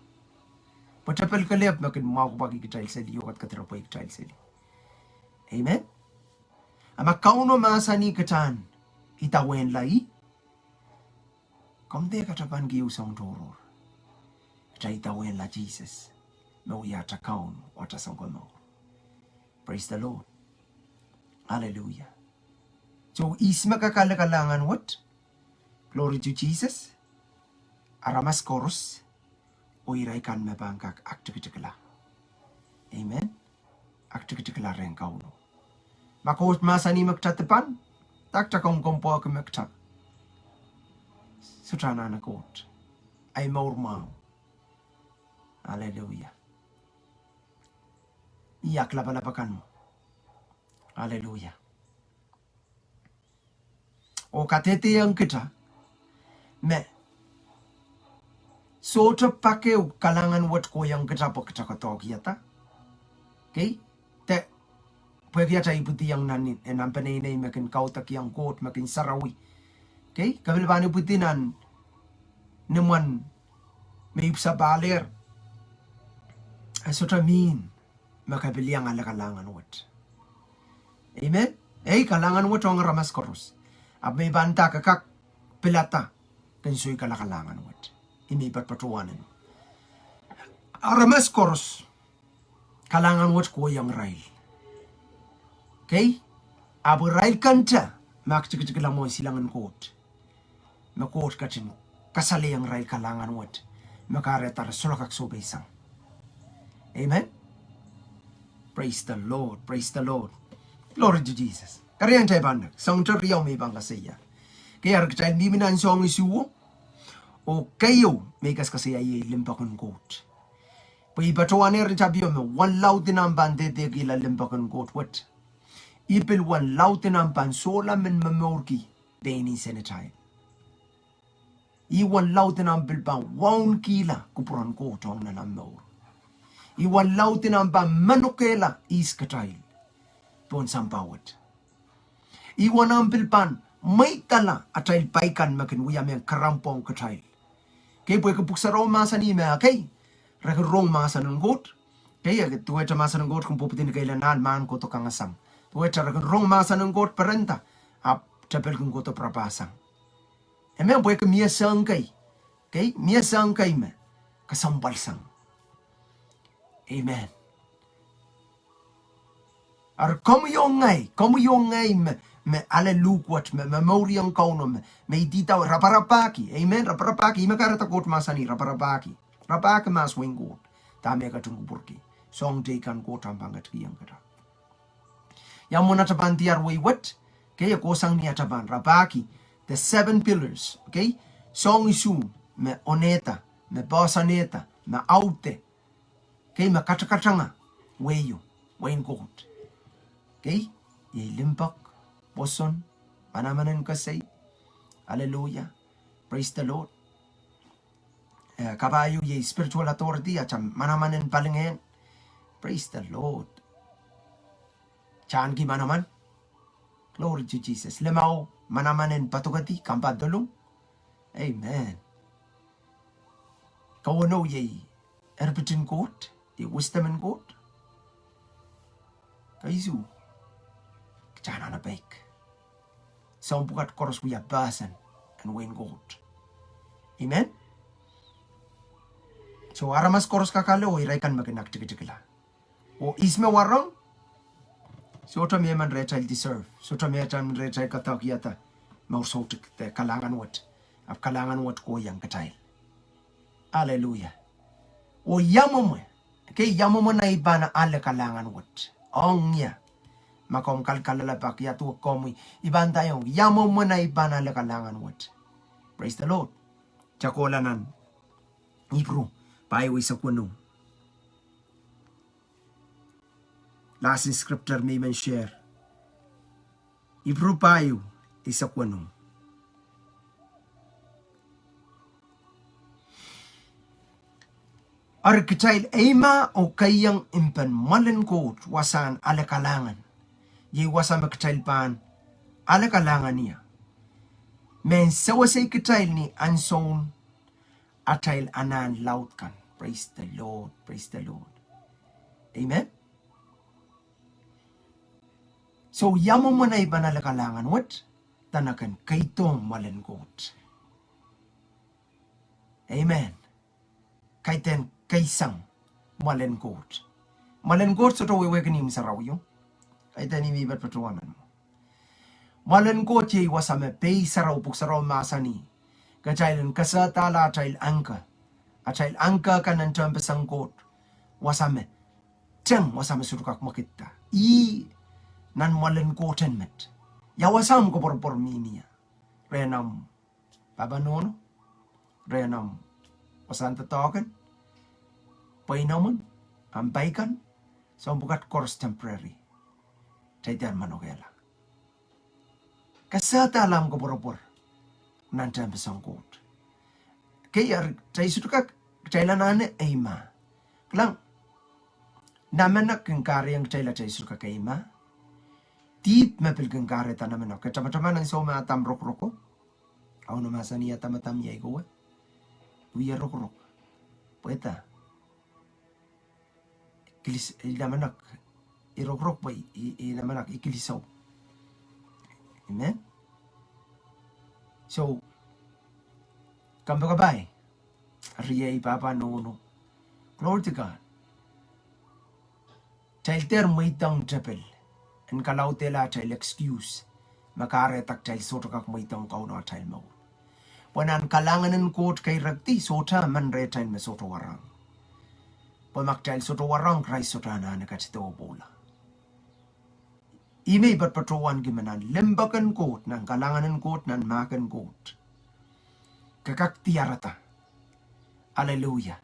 Pwe tepel kelehpw me kin mwahupwuki kitail seli oh kadkadirepwei kitail seli. Amen. A ma Kauno mahsanih kitail en idawehnla ih, komw dehr katapanki ehu soahng tohrohr. Kitail idawehnla Sises me wia atail Kaun oh atail Sounkomour. Praise the Lord. Hallelujah. So, ihs me kak ale kalahngan wet? Glory to Jesus. Aramas koaros, oh irail kan me pahn kak aktikitikla. Amen. Aktikitikla rehn Kauno. Ma Koht mahsanih me kitail dipan, dah kitail komw kompoake me kitail sohte anahne Koht. Ei mour mwahu. Hallelujah. Ih aklapalap akan mwo. Hallelujah. Oh kadehdehiong kitail me sohte pak ehu kalahngan wet kohiong kitail pwe kitail koadoahkiada. Okay? De pwehki atail ipwidiong nan, eh, nan peneinei me kin kaudokiong Koht, me kin sarawi. Okay? Ke pil pahn ipwidi nan nimwen me I pwsapahl er, e sohte mihmi me ke pil iang ale kalahngan wet. Amen. Ei, kalahngan wet ong aramas koaros. Ahpw me I pahn nda ke kak pilada ken soikala kalahngan wet. I men patohwan en aramas koaros, kalahngan wet kohiong irail. Okay? Ahpw irail kante me aktikitikla mwohn silangin Koht, me Koht ketin kasalehiong irail kalahngan wet, me kahrehda re sohla kak sohpeisang. Amen. Praise the Lord. Praise the Lord. Glory to Jesus. Karian tai pahn nek, soang te riau me I pahn koasoia. Kei, eri kitail mihmi nan soahng isuh. Oh keieu me I koasokoasoia iei limpoak en Koht. Pwe I patohwanehr tapio me wen laud en omw pahn dehdehkihla limpoak en Koht wet, ih pil wen laud en omw pahn sohla men momourki pein insenatail. Ih wen laud en omw pil pahn waunkihla kupwuren Koht ong nan omw mour. Ih wen laud en omw pahn manokehla ihs kitail pohn sampah wet. Ih wen omw pil pahn mweidala atail pai kan me kin wia mehn karampohng kitail. Kei, pwehki pwuhk sarawi mahsanih me, kei, re kin rong mahsen en Koht. Kei, e duwehte mahsen en Koht kin pwupwudi ni keilahn ahl, mahn kohdo kangasang. Duwehte re kin rong mahsen en Koht perenda, ahpw tepel kin kohdo pirapahsang. Amen. Pwehki mie soahng kei, kei, mie soahng kei me kesempwalsang. Amen. Eri komwi oh ngehi, komwi oh ngehi me, me ale luhk wet, me, me mouriong Kauno, me, me idawehn raparapahki. Amen. Raparapahki, ih me kahrehda Koht mahsanih, raparapahki. Rapahki mahs wehin Koht. Dahme e ketin kupwurki. Soahng teikan Koht ahpw pahn ketikihong kitail. Ia mwomwen atail pahn diar wei wet, kei, e kohsang ni atail pahn rapahki the seven pillars, kei? Soahng isuh me onehda, me poahsoanehda, me aude, kei, me katakatanga wehio, wehin Koht. Kei, iei limpoak, pwoson, manaman en kesei. Hallelujah. Praise the Lord. Eh, kapahieu iei spiritual authority, atail manaman en palingehn. Praise the Lord. Atail ahneki manaman. Glory to Jesus. Limau, manaman en padokedi, kampahn dolung. Amen. Kauno iei erpit en Koht, iei wisdom en Koht. Keisuh, kitail anahne peik. Soahng pwukat koaros wia person en wehin Koht. Amen. So aramas koaros kak ale oh irail kan me kin aktikitikla. Oh ihs me warong? Sohte mehmen rehtail deserve. Sohte mehmen rehtail kadakiada mour soutuk de kalahngan wet. Ahpw kalahngan wet kohiong kitail. Hallelujah. Oh ia mwomwe, kei, ia mwomwe nan I pahn ale kalahngan wet? Ong ia. Ma komw kalkalelapak ia duwe komwi, I pahn ndaiong, ia mwomwe nan I pahn ale kalahngan wet? Praise the Lord. Kitail kohla nan Ipru pahieu eisek weneu. Last scripture me I men share. Ipru pahieu eisek weneu. Eri kitail eimah oh keiong impen mwoalen Koht wasahn ale kalahngan. Iei wasa me kitail pahn ale kalahngan ie. Mehn sewese kitail ni ansoun atail anahn laud kan. Praise the Lord, praise the Lord. Amen. So ia mwomwe nan I pahn ale kalahngan wet? Dene ken keidohng mwoalen Koht. Amen. Kaidehn keisang mwoalen Koht. Mwoalen Koht sohte wehwehki ni imw sarawio. Kaidehn I men patohwan mwo. Mwoalen Koht iei wasa me pei sarawi, pwuhk sarawi mahsanih, kitail en kesehdahr atail anchor, atail anchor kan nan tehnpesen Koht. Wasa me teng, wasa me sohte kak mwekidda. Ih nan mwoalen Koht en met. Ia wasa omw koapworopwor mihmi ie? Rehn omw pahpa nohno, rehn omw wasahn doadoahk en, pweinomen, omw pai kan. Soahng pwukat koaros temporary. Kitail dehr manokehla. Kesehdahr omw koapworopwor nan tehnpesen Koht. Kei, eri kitail sohte kak, kitail anahne eimah. Kilang, namenek kin kahrehiong kitail atail sohte kak eimah. Dihp me pil kin kahrehda namenek. Ke tamataman ansou me Adam rokoroko, Kauno mahsanih, Adam, Adam, ia I kowe? Wie rokorok. Pwehda? Kilis, I namenek. I rokorok pwe I, I namenek, I kilisou. Amen. So, kompoakepahi, riei pahpa nohno. Glory to God. Kitail dehr mweidohng tepil en kalaudehla atail excuse me kahrehda kitail sohte kak mweidohng Kauno atail mour. Pwe nan kalahngan en Koht keirekdi sohte emen rehtail me sohte warohng. Pwe ma kitail sohte warohng, Krais sohte anahne ketido pwoula. Ih me I patohwanki me nan limpoak en Koht, nan kalahngan en Koht, nan mahk en Koht, ke kak diarada. Hallelujah.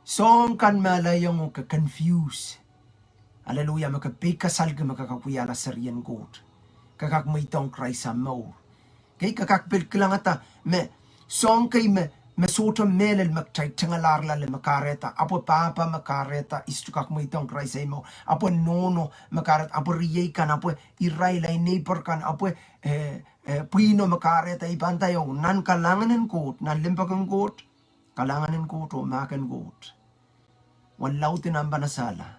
Soahng kan me alehiong uhk ke confuse. Hallelujah, me ke pei kasalki me ke kak wiahla serien Koht, ke kak mweidohng Krais omw mour. Kei, ke kak pil kilangada me soahng kei me me sohte mehlel me kitail tengelahr loale me kahrehda, ahpw pahpa me kahrehda I sohte kak mweidohng Krais ei mour, ahpw nohno me kahrehda, ahpw riei kan, ahpw irail ei neighbor kan, ahpw, eh, eh, pwihno me kahrehda. I pahn ndaiong nan kalahngan en Koht, nan limpoak en Koht, kalahngan en Koht oh mahk en Koht, wallaudinan pahn esehla.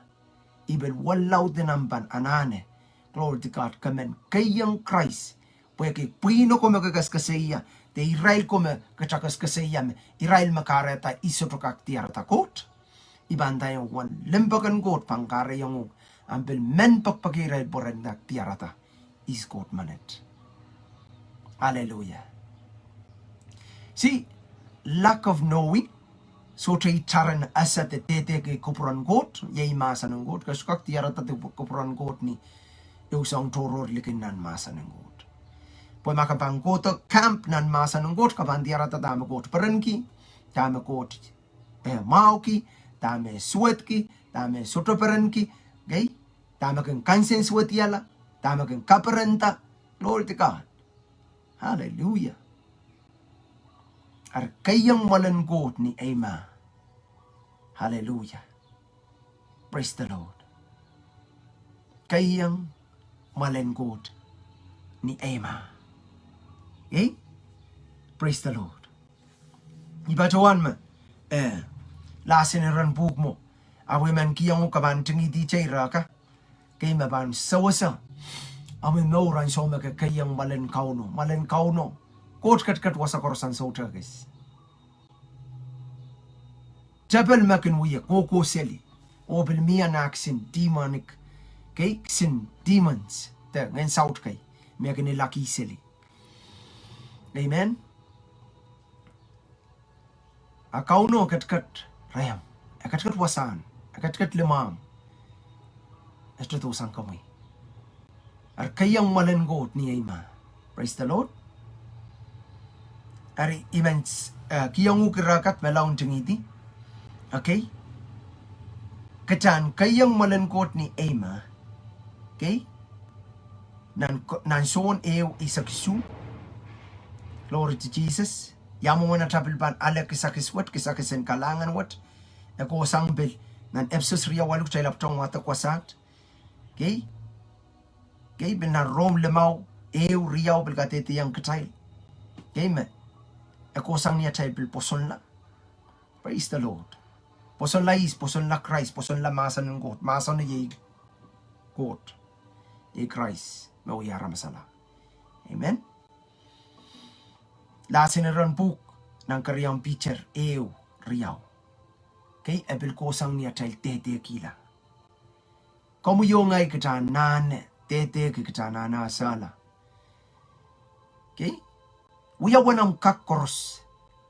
I pil wallaudinan pahn anahne, glory to God, ke men keiong Krais. Pwehki pwihno ko me ke kesekeseia, de irail ko me kitail kesekeseia me, irail me kahrehda I sohte kak diarada Koht. I pahn ndaiong limpoak en Koht pahn kahrehiong uhk, ahmw pil men pekipeki irail pwe ren kak diarada ihs Koht menet. Hallelujah. See, lack of knowing, sohte itar en ese de dehdehki kupwuren Koht, iei mahsen en Koht, ke sohte kak diarada de kupwuren Koht ni ehu soahng tohrohr likin nan mahsen en Koht. Pwe ma ke pahn kohdo camp nan mahsen en Koht, ke pahn diarada dahme Koht perenki, dahme Koht, eh, mwahuki, dahme suwedki, dahme sohte perenki, okay? Dahme kin kansensuwedihala, dahme kin kaperenda. Glory to God. Hallelujah. Eri keiong mwoalen Koht ni eimah. Hallelujah. Praise the Lord. Keiong mwoalen Koht ni eimah. Eh? Praise the Lord. I patohwan me, eh, lahsen iren pwuhk mwo, ahpw I men kihong uhk ke pahn ntingihdi ire ka, okay, me pahn sewese omw mour ansou me ke keiong mwoalen Kauno, mwoalen Kauno. Koht ketiket wasa koaros ansou tehkis. Tepel me kin wie kohkohseli, oh pil mie nan kisin demonic, okay, kisin demons, de ngehn saut kei, me kin ilakihseli. Amen. A Kauno e ketiket rehmw, e ketiket wasahn, e ketiket limwahmw. E sohte dohsang komwi. Eri keiong mwoalen Koht ni eimah. Praise the Lord. Eri I men, eh, kihong uhk ire kat me lao ntingihdi. Okay. Kitail en keiong mwoalen Koht ni eimah. Okay. Nan, nan Sohn ehu eisek isuh. Glory to Jesus. Ia mwomwen atail pil pahn ale kisakis wet, kisakis en kalahngan wet. E kohsang pil nan Episos riau waluh, kitail ahpwtehn wadek wasaht. Okay. Okay, pil nan Rom limau ehu riau pil kadehdehiong kitail, okay, me e kohsang ni atail pil pwosonla. Praise the Lord. Pwosonla ihs? Pwosonla Krais, pwosonla mahsen en Koht, mahsen iei Koht, iei Krais me wia aramasala. Amen. Lahsen iren pwuhk nan keriaun Piter ehu riau, okay, e pil kohsang ni atail dehdehkihla. Komwi oh ngehi kitail anahne dehdehki, kitail anahne esehla. Okay? Wia wen omw kak koaros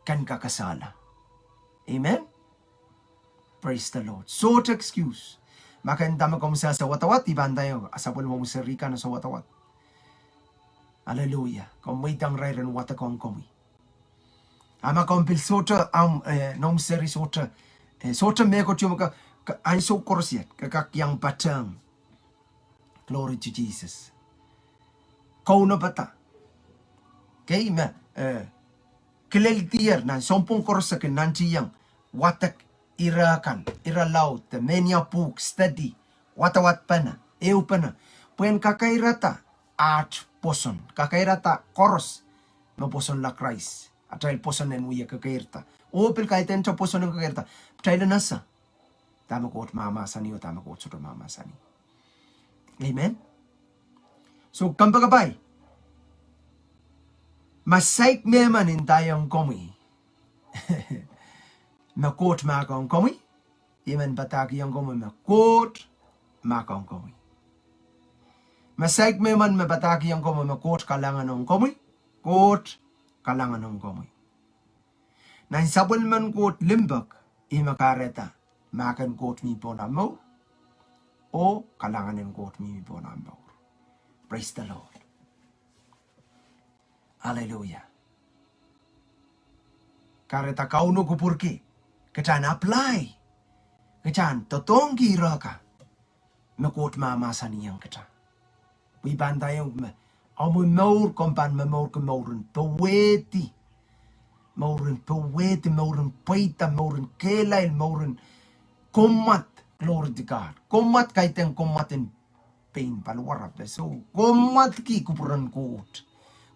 ken kak esehla. Amen. Praise the Lord. Sohte excuse. Ma ken dahme komw sehse wadawad, I pahn ndaiong, a sapwellimomwi seri kan e sehse wadawad. Hallelujah. Komw mweidohng irail en wadekohng komwi. A ma komw pil sohte, ahmw, eh, noumw seri sohte, eh, sohte mehkot ieu me ke, ke ansou koaros iet ke kak iang patehng. Glory to Jesus. Kaunopada. Okay, me, eh, kileldier nan sounpwong koaros e kin nantihong wadek ire kan, ire laud, de mehnia pwuhk, study, wadawad pene, ehupene, pwehn kakairada aht pwoson, kakairada koaros me pwosonla Krais. Atail pwoson en wie kekeirda. Oh pil kaidehn atail pwoson en kekeirda, kitail en ese dahme Koht mahmahsanih oh dahme Koht sohte mahmahsanih. Amen. So, kompoakepahi, ma saik mehmen ndaiong komwi me Koht mahkohng komwi, I men padahkihong komwi me Koht mahkohng komwi. Ma saik mehmen me padahkihong komwi me Koht kalahngan ong komwi, Koht kalahngan ong komwi. Nan sapwellimen Koht limpoak, ih me kahrehda mahk en Koht mi pohn ahmw mour, oh kalahngan en Koht mi pohn ahmw mour. Praise the Lord. Hallelujah. Kahrehda Kauno kupwurki kitail en apply, kitail en doadoahngki ire ka me Koht mahmahsanihong kitail. Pwe I pahn ndaiong me omw mour, komw pahn momourki mouren powehdi. Mouren powehdi, mouren pweida, mouren kehlail, mouren kommwad, glory to God. Kommwad, kaidehn kommwad en pein paliwarape. So, kommwadki kupwuren Koht.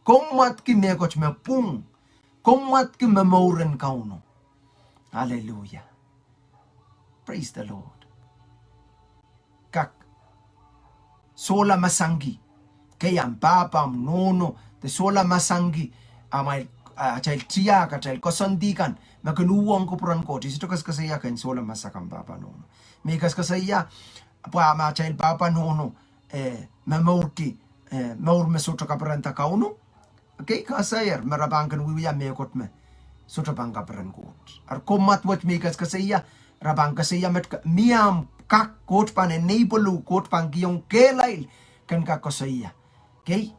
Kommwadki mehkot me pwung. Kommwadki me mouren Kauno. Hallelujah. Praise the Lord. Kak sohla masangki. Kei, ahmw pahpa, ahmw nohno, de sohla masangki amwail, ah, atail tiahk, atail koasoandi kan me kin uhwong kupwuren Koht. I sohte koasokoasoia ken sohla masak ahmw pahpa nohno. Me I koasokoasoia, pwe ma atail pahpa nohno, eh, me mourki, eh, mour me sohte kapiranda Kauno. Kei, koasoier me re pahn kin wiewia mehkot me sohte pahn kaperen Koht. Eri kommwad wet me I koasokoasoia, re pahn koasoia met ka, mie ahmw kak, Koht pahn enable uhk, Koht pahn kihong kehlail, ken kak koasoia. Kei,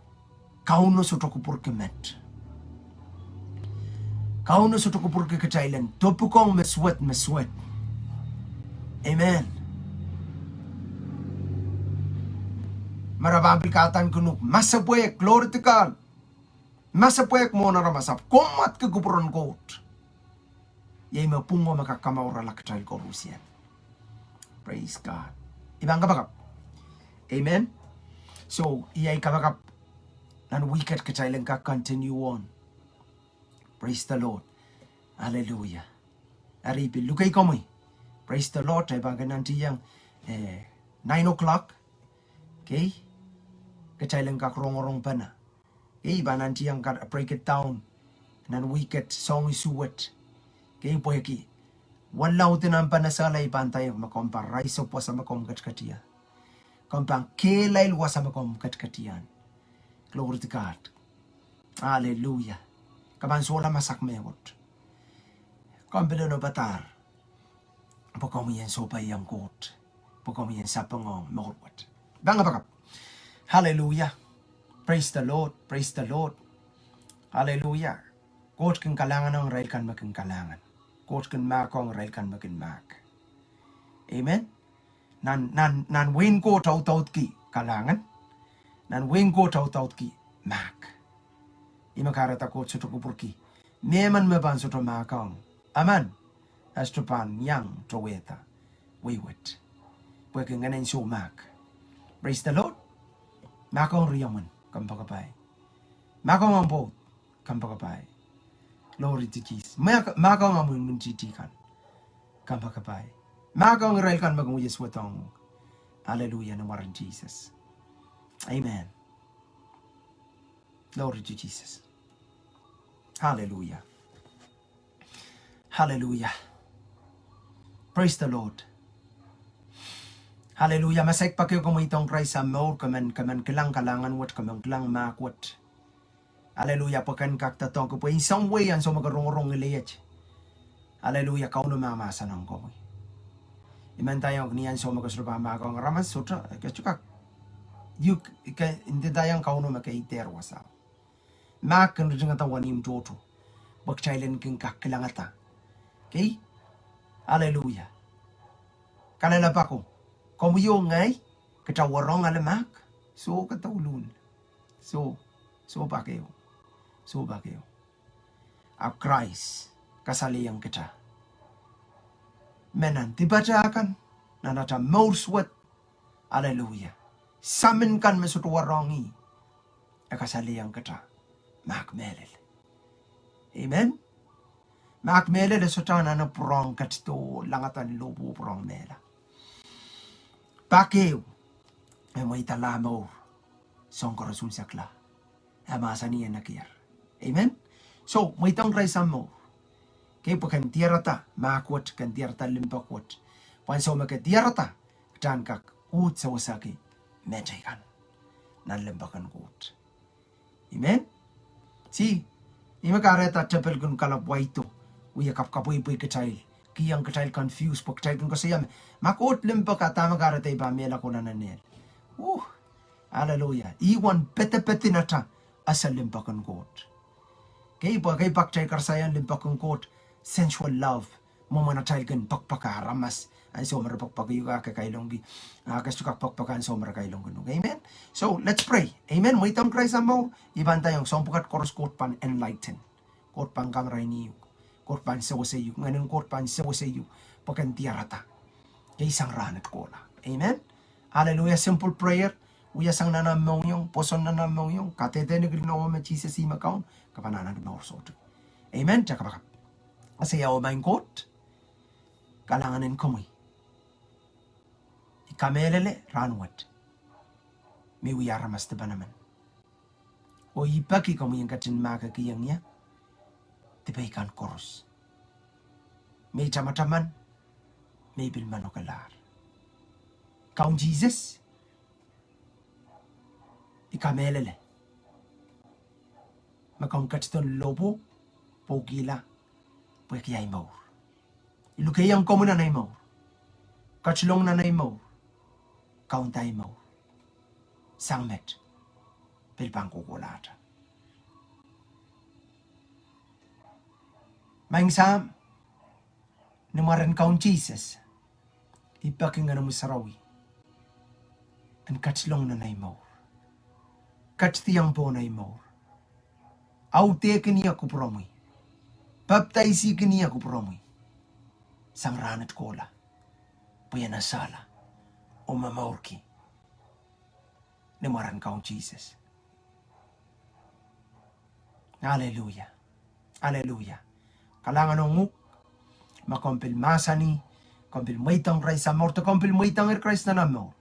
Kauno sohte kupwurki met. Kauno sohte kupwurki kitail en dopukong me suwed, me suwed. Amen. Me re pahn pil kadaneki uhk, masepwehk, glory to God. Masepwehk mwohn aramas, ahpw kommwadki kupwuren Koht. Iei me pwung oh me kak kamourala kitail koarusie. Praise God. I pahn kapakap. Amen. So, iei kapakap nan wihket kitail en kak continue on. Praise the Lord. Hallelujah. Eri pil luke komwi. Praise the Lord. I pahn kin nantihong, eh, nine o'clock. Kei, kitail en kak rongorong pene. Kei, I pahn nantihong ka break it down nan wihket soahng isuh wet. Kei, pwehki walaudin ahmw pene sehla, I pahn ndaiong me komw pahn rise up wasa me komw ketiket ie. Komw pahn kehlail wasa me komw ketiket ie. Glory to God. Hallelujah. Ke pahn sohla masak mehkot. Komw pil onopadahr. Pwe komwi en sohpeiong Koht. Pwe komwi en sapeng ong mour wet. Pahn kapakap. Hallelujah. Praise the Lord. Praise the Lord. Hallelujah. Koht kin kalahngan ong irail kan me kin kalahngan. Koht kin mahkohng irail kan me kin mahk. Amen. Nan, nan, nan wehin Koht audaudki kalahngan. Nan wehin Koht audaudki mahk. Ih me kahrehda Koht sohte kupwurki mehmen me pahn sohte mahkohng emen, e sohte pahn iang towehda wehi wet. Pwehki ngehn en soh mahk. Praise the Lord. Mahkohng riomwen, kompoakepahi. Mahkohng omw pwoud, kompoakepahi. Glory to Jesus. Mahk-, mahkohng omw imwintihti kan, kompoakepahi. Mahkohng irail kan me kin wia suwedohng uhk. Hallelujah, ni mwaren Sises. Amen. Glory to Jesus. Hallelujah. Hallelujah. Praise the Lord. Hallelujah. Ma saik pak ehu ke mweidohng Krais ahmw mour, ke men, ke men kilang kalahngan wet, ke men kilang mahk wet. Hallelujah. Pwe ken kak doadoahngki pwe in some way ansou me ke rongorong ngileiet, hallelujah, Kauno mahmahsen ong komwi. I men ndaiong ni ansou me ke sohte pahn mahkohng aramas, sohte, ke sohte kak, you, ke ndaiong Kauno me ke dehr wasa. Mahk kin ritingada wenihmw tohto, pwe kitail en kin kak kilangada. Kei? Hallelujah. Kalelapak o, komwi oh ngehi, kita warohng ale mahk, soh, ke douluhl. Soh, soh pak ehu. Soh pak ehu. Ahpw Krais kasalehiong kita me nan dipata kan, nan ata mour suwed, hallelujah, samin kan me sohte warohng ih, e kasalehiong kita mahk mehlel. Amen. Mahk mehlel e sohte anahne pwurehng ketido, langada ni lohpwuo pwurehng mehla. Pak ehu, e mweidala mour soahng koaros unsek la. E mahsanih e nekier. Amen. So, mweidohng Krais ahmw mour. Kei, pwe ken diarada mahk wet, ken diarada limpoak wet. Pwe ansou me ke diarada, kita en kak uhd sewesehki mehteikan nan limpoak en Koht. Amen. See, ih me kahrehda tepel kin kalapw waido, wia kapkapweipwei kitail, kihong kitail confuse, pwe kitail kin koasoia me, ma Koht limpoak, a dahme kahrehda I pahn mehla kohla nan ehl? Uh, hallelujah. Ih uwen pedepedin ata ese limpoak en Koht. Kei, pwe kei, pak kitail karasaiong limpoak en Koht, sensual love. Mwomwen atail kin poakpoake aramas ansou me re poakpoake uhk, a ke kailongki, a ke sohte kak poakpoake ansou me re kailongkin uhk. Amen. So, let's pray. Amen. Mweidohng Krais ahmw mour, I pahn ndaiong soahng pwukat koaros Koht pahn enlighten. Koht pahn kamarainihuk. Koht pahn sewese uhk. Ngehnen Koht pahn sewese uhk pwe ken diarada. Kei sang rahnwet kohla. Amen. Hallelujah. Simple prayer. Wia sang nan ahmw mohngiong, pwoson nan ahmw mohngiong, kadehde ni kilin nohwe me Sises ih me Kaun, ke pahn anahne mour soutuk. Amen. Kita kapakap. Ese ia, oh Maing Koht, kalahngan en komwi. I kamehlele rahnwet me i wia aramas dipan emen. Oh i peki komwi en ketin mahkikihong ie dipei kan koaros. Me i tamataman, me i pil manokelahr. Kaun Sises, i kamehlele me komw ketido lohpwuo, pwukihla, pwehki ahi mour. I lukehiong komwi nan ahi mour. Ketilong nan ahi mour. Kaunda ahi mour. Sang met, pil pahn kohkohlahte. Maing Sahm, ni mwaren Kaun Sises, i peki Ngehnomwi Sarawi en ketilong nan ahi mour. Ketidiong pohn ahi mour. Audehkin ie kupwuromwi. Pepdaisihkin ie kupwuromwi. Sang rahnwet kohla. Pwe I en esehla oh momourki ni mwaren Kaun Sises. Hallelujah. Hallelujah. Kalahngan ong uhk, ma komw pil mahsanih, komw pil mweidohng Krais ahmw mour, de komw pil mweidohngehr Krais nan ahmw mour,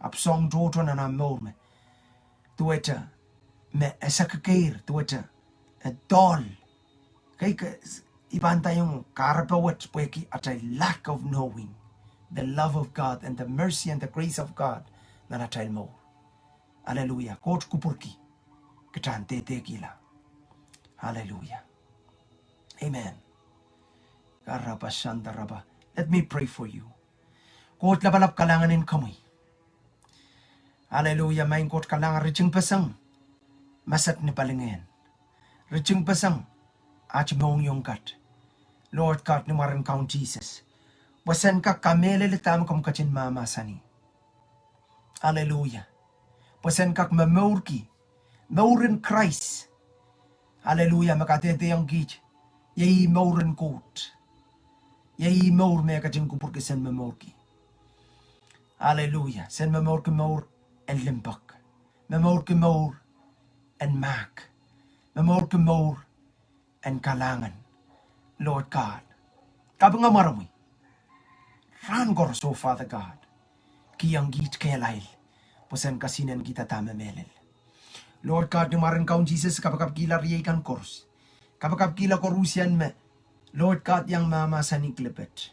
ahpw soahng tohto nan ahmw mour me duwehte me e sekekeir, duwehte e doll. Kei, ke, I pahn ndaiong kahrepe wet pwehki atail lack of knowing the love of God and the mercy and the grace of God nan atail mour. Hallelujah. Koht kupwurki kitail en dehdehkihla. Hallelujah. Amen. Karapa sandarapa. Let me pray for you. Koht lapalap, kalahngan en komwi. Hallelujah. Maing Koht, kalahngan, ritingpeseng masak ni palingehn. Ritingpeseng aht mohngiong kat, Lord God, ni mwaren Kaun Sises, pwe sen kak kamehlele dahme komw ketin mahmahsanih. Hallelujah. Pwe sen kak momourki mouren Krais. Hallelujah. Me kadehdehiong kiht, iei ih mouren Koht. Iei ih mour me e ketin kupwurki sen momourki. Hallelujah. Sen momourki mour en limpoak. Momourki mour en mahk. Momourki mour en kalahngan. Lord God, kapinga mwaromwi rahn koaros, oh Father God. Kihong kiht kehlail pwe sen kesinenkihda dahme mehlel. Lord God, ni mwaren Kaun Sises, kapakapkihla riei kan koaros. Kapakapkihla koaruhsie me, Lord God, iang mahmahsanih kilipet,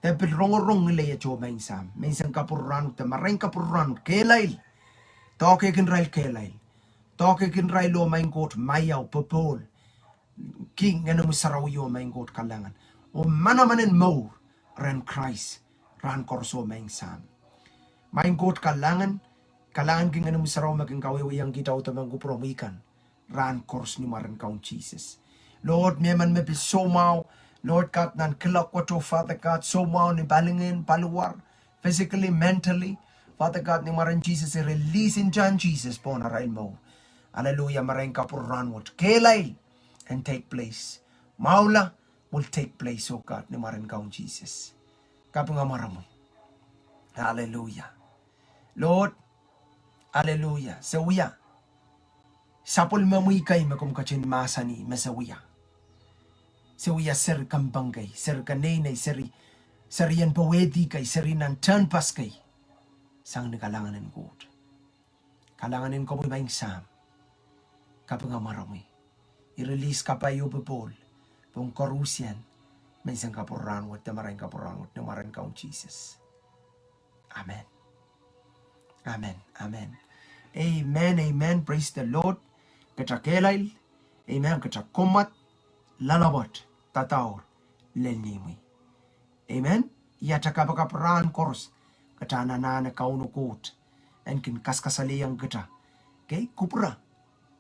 de pil rongorong ngileiet, oh Maing Sahm, menseng kapwurpwur rahnwet de marain kapwurpwur rahnwet, kehlail. Doahkehkin irail kehlail. Doahkehkin irail, oh Maing Koht, maiau, popohl, ki Ngehnomwi Sarawi, oh Maing Koht, kalahngan oh manaman en mour rehn Krais rahn koaros, oh Maing Sahm. Maing Koht, kalahngan, kalahnganki Ngehnomwi Sarawi me kin kawehwehiong kiht audepen kupwuromwi kan rahn koaros ni mwaren Kaun Sises. Lord, mehmen me pil soumwahu, Lord God, nan kilok wet, oh Father God, soumwahu ni palingehn, paliwar, physically, mentally, Father God, ni mwaren Sises, I release intahn Sises pohn arail mour. Hallelujah. Marain kapwurpwur rahnwet, kehlail en take place. Mwahula will take place, oh God, ni mwaren Kaun Sises. Kapinga mwaromwi. Hallelujah. Lord, hallelujah. Se wia sapwellimomwi kei me komw ketin mahsanih me se wia. Se wia seri kempoak kei, seri keneinei, seri, serien powehdi kei, seri nan tehnpas kei. Sang ni kalahngan en Koht. Kalahngan en komwi, Maing Sahm. Kapinga mwaromwi. I release kapai oh popohl pohn koaruhsie, menseng kapwurpwur rahnwet de marain kapwurpwur rahnwet, ni mwaren Kaun Sises. Amen. Amen. Amen. Amen. Amen. Praise the Lord. Kita kehlail. Amen. Kita kommwad loalopwoat, dadaur lel imwi. Amen. Iei atail kapakap rahn koaros. Kita anahne Kauno Koht en kin kaskasalehiong kita. Kei, kupwure.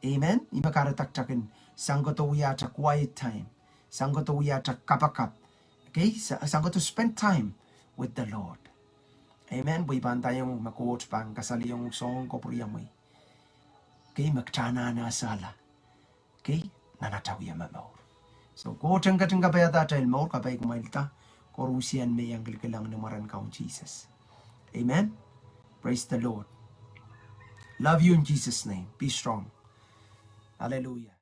Amen. Ih me kahrehda kita kin, sang kohdo wia atail quiet time. Sang kohdo wia atail kapakap. Kei, sa-, sang kohdo spend time with the Lord. Amen. Pwe I pahn ndaiong me Koht pahn kasalehiong soangen kapwuriamwei. Kei, me kita anahne esehla. Kei, nan atail wia momour. So Koht en ketin kapaiada atail mour, kapai kumwailda, koaruhsie me iang kilikilang ni mwaren Kaun Sises. Amen. Praise the Lord. Love you in Jesus' name. Be strong. Hallelujah.